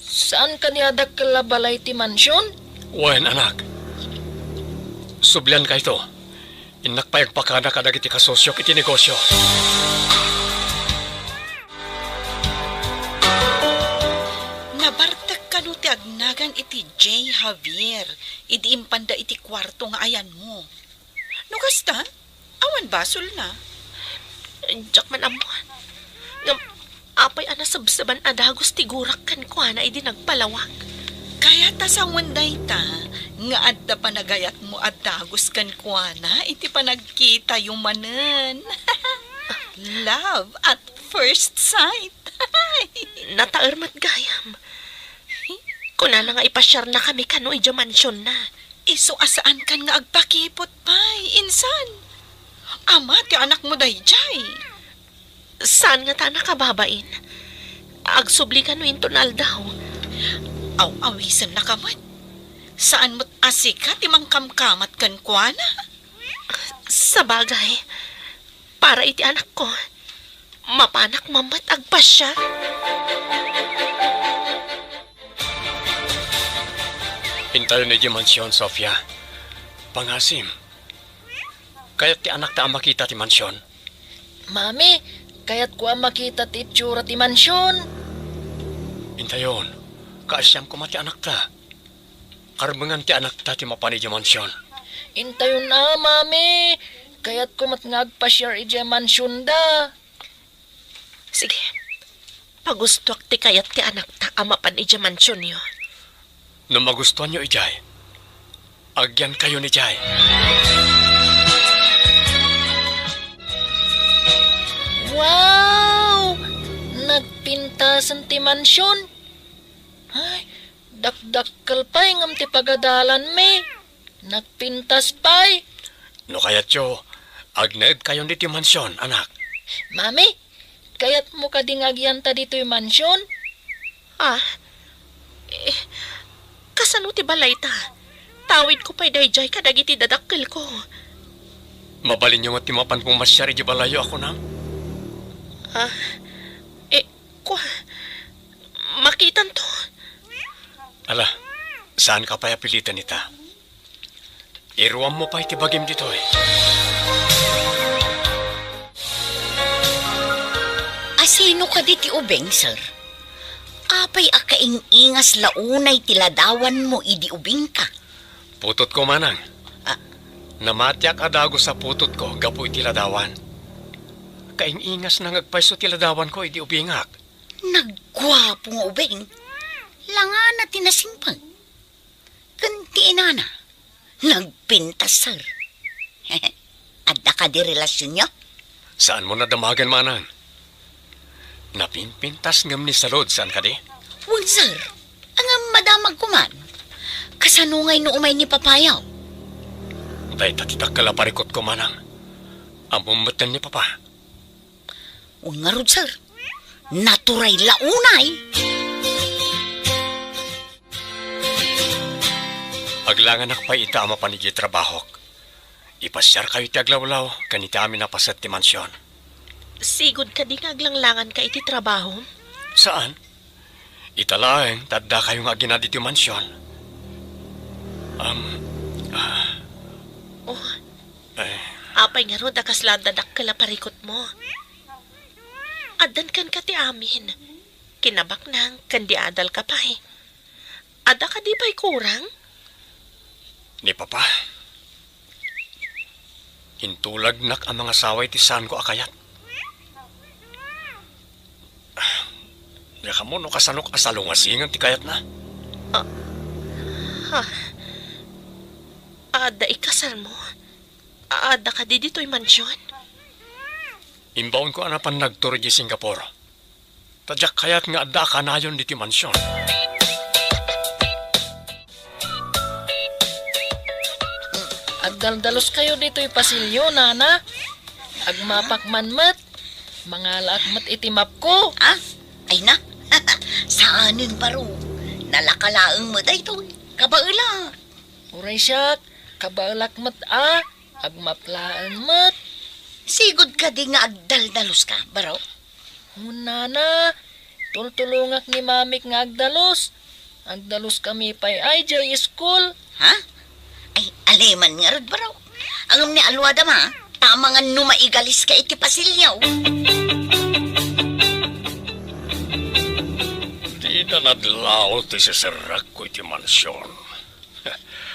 Saan kadi a dakkel a balay ti mansion? Wen, anak. Subliankayto. Innak pay agpakada kadagiti kasosiok iti negosio. Nabartek kano ti agnagan iti Jay Javier idi impanda iti kuarto nga ayanmo. No kasta, awan basolna. Diak man ammo. Ngem apay a nasebseban a dagus ti gurak kenkuana idi nagpalawag? Kayat a sawen dayta nga adda panagayatmo a dagus kenkuana iti panagkitayo manen. Love at first sight. Nataer met gayam. Kunana nga ipasiarnakami kano idiay mansionna. Isu a saankan nga agpakipot pay, insan. Ama ti anakmo daydiay. Saan ngata a nakababain? Agsubli kano inton aldaw. Aw-awisennaka met. Saan met a sika ti mangkamkamat kenkuana? Sabagay, para iti anakko, mapanak man met agpasiar. Intayon idiay mansion, Sofia. Pangasim. Kayat ti anakta a makita ti mansion? Mami, kayatko a makita ti itsura ti mansion. Intayon, kaasiam koma ti anakta. Karbengan ti anakta ti mapan idiay mansion. Intayon a, Mami. Kayatko met nga agpasiar idiay mansionda. Sige. Pagustoak ti kayat ti anakta a mapan idiay mansionyo. No magustoanyo idiay, agyankayo idiay. Wow! Nagpintasen ti mansion. Ay, dakdakkel pay ngem ti pagadalanmi. Nagpintas pay. No kayatyo, agnaedkayon ditoy mansion, anak. Mami, kayatmo kadi nga agyanta ditoy mansion? Ah, eh, kasano ti balayta? Tawidko pay daydiay kadagiti dadakkelko. Mabalinyo met ti mapan pumasiar idiay balayyo a kunam? Ah, eh, kua, makitanto. Ala, saanka pay a piliten ita. Iruammo pay ti bagim ditoy. Asino kadi ti ubing, sir? Apay a kaing-ingas la unay ti ladawanmo idi ubingka? Putotko, manang. Ah. Namatiak a dagus a putotko gapu iti ladawan. Kaing-ingasna nga agpayso ti ladawanko idi ubingak. Nagguapo nga ubing. Langana ti nasimpag. Ken ti inana, nagpintas, sir. Adda kadi relasionyo? Saanmo nadamagen, manang? Napinpintas ngem ni Salud, saan kadi? Wen, sir. Ngem madamag koman. Kasano ngay no umay ni papayo? Dayta ti dakkel a parikutko, manang. Ammom metten ni papa. Wen ngarud, sir. Naturay la unay. Aglanganak pay ita a mapan idiay trabahok. Ipasiarkayo iti aglawlaw ken iti amin a paset ti mansion. Sigud kadi nga aglanglanganka iti trabahom? Saan? Ita laeng ta addakayo nga agina ditoy mansion. Am, ah, Oh, eh, apay ngarud a kasla adda dakkel a parikutmo? Addan kenka ti amin. Kinabaknang ken di adalka pay. Adda kadi pay kurang? Ni Papa, intulagnak a mangasawa iti saanko a kayat. Diak ammo no kasanok a salungasingen ti kayatna. Ah, ha? Adda ikasarmo? Adda kadi ditoy mansion? Imbaonko a napan nagtur idiay Singapore. Ta diak kayat nga adda a kanayon ditoy mansion. Agdaldalos kayo ditoy pasilyo, nana. Agmapak man met. Mangalaak met iti mapko. Ah? Ay na. Saanen baro. Nalaka laeng met daytoy. Kabaela. Uray siak, kabaelak met a. Agmap laeng met. Sigud kadi nga agdaldalos ka, baro? Hunana, tultulongak ni mamik nga agdalus. Agdalus kami pay ay jay school. Ha? Ay, aleman ngarud, baro. Ngem ni aluada ma, ta amangan no maigalis ka iti pasilyo. Dida nadlaw ti siserrekko iti mansion.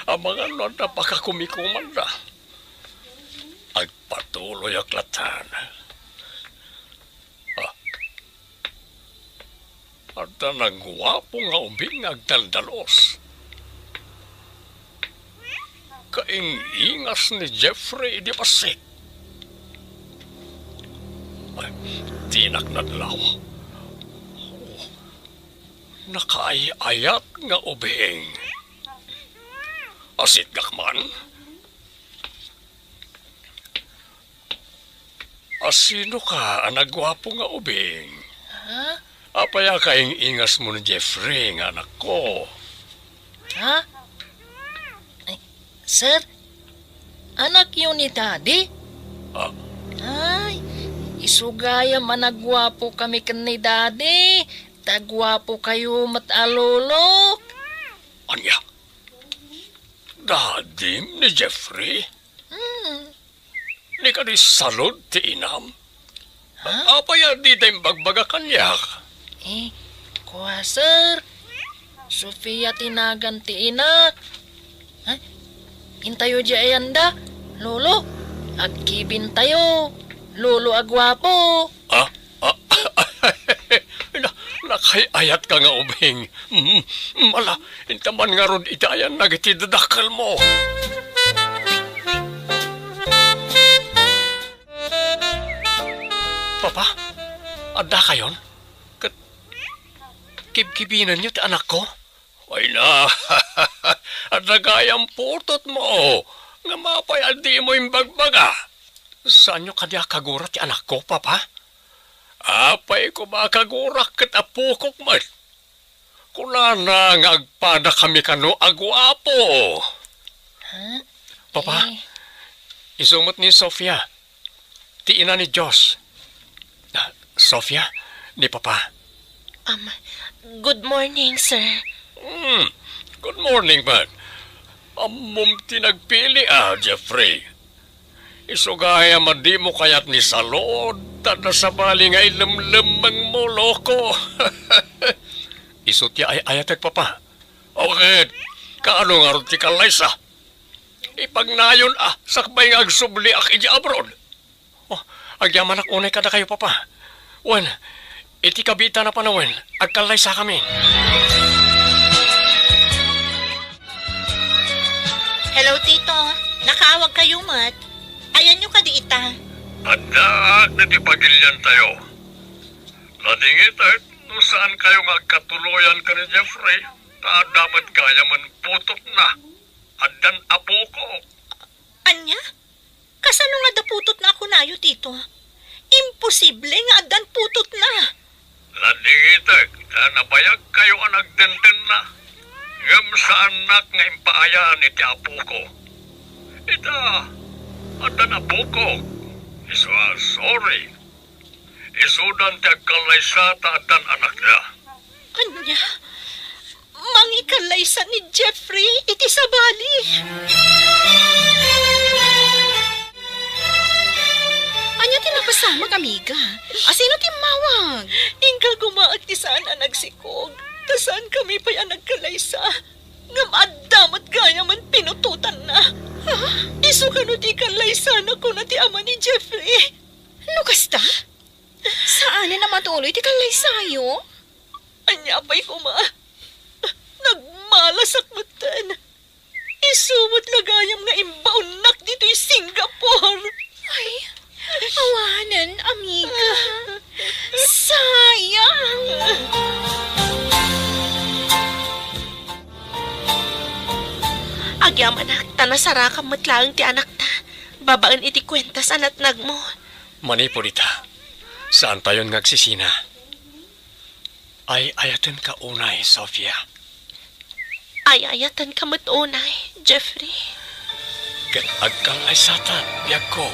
Amangan no adda pakakumikumanda. Agpatuloyak latan. Ah. Adda naguapo nga ubing nga agdaldalos. Kaing-ingas ni Jeffrey idi bassit. Ay, dinak nadlaw. Oh, nakaay-ayat nga ubing. Asitgak man. Asino ka a naguapo nga ubing? Ha? Apay a kaing-ingasmo ni Jeffrey nga anakko? Ha? Ay, sir, anakyo ni Daddy? Ah. Ay, isu gayam a naguapo kami ken ni Daddy. Ta guapo kayo met a lolok. Ania? Dadim ni Jeffrey? Hmm. Di kadi salud ti inam? Ha? Apay a dida imbagbaga kaniak? Eh, kua, sir. Sofia ti nagan ti inak. Ha? Intayo di ayanda, Lolo. Agkibintayo, Lolo a guapo. Ah? Ah, na, nakaay-ayatka nga ubing. Mm, ala, inta man ngarud iti ayannak iti dadakkelmo. Papa, adda kayon? Ket kibkibinenyo ti anakko? Ay na, adda gayam putotmo. Ngem apay a dimo imbagbaga? Saanyo kadi a kagura ti anakko, Papa? Apay koma a kagurak ket apokok met. Kunana nga agpadakami kano a guapo. Ha? Papa, eh, isu met ni Sofia, ti ina ni Josh. Ah, Sofia, ni Papa. Um, good morning, sir. Hmm, good morning, man. Ammom ti nagpili, ah, Jeffrey. Isu gayam a dimo kayat ni salud, ta adda sabali nga ilemlemmengmo, loko. Isu ti ay-ayatek, Papa. O ket, kaano ngarud ti kallaysa? Ipagnayon a, sakbay nga agsubliak idiay abroad. Oh, agyamanak unay kadakayo, Papa. Wen, iti kabiitan a panawen, agkallaysakami. Hello, Tito. Nakaawag kayo met. Ayanyo kadi ita? Addaak ditoy pagiliantayo. Ladingitek no saan kayo nga agkatuloyan ken ni Jeffrey, ta adda met gayam putotna. Addan apoko. Ania? Kasano nga adda putotna a kunayo, Tito? Imposible nga addan putotna. Ladingitek ta nabayag kayo a nagtentenna, ngem saannak nga impaayaan iti apoko. Ita, addan apoko. Isu a, sorry. Isudan ti agkallaysata addan anakda. Ania? Mangikallaysa ni Jeffrey iti sabali? Ania ti napasamak, amiga? Asino ti immawag? Inka gumaak ti saan a nagsikog, ta saankami pay a nagkallaysa. Ngem adda met gayamen pinutotanna. Ha? Isu kano ti ikallaysana, kuna ti ama ni Jeffrey. No kasta, saanen a matuloy ti kallaysayo? Ania pay koma? Nagmalasak metten. Isu met la gayam nga imbaonnak ditoy Singapore. Ay, awanen, amiga. Sayang. Agyamanak, ta nasarakam met laeng ti anakta babaen iti kuentas a natnagmo. Manipud ita, saantayon nga agsisina. Ay-ayatenka unay, Sofia. Ay-ayatenka met unay, Jeffrey. Ket agkallaysatan, biagko.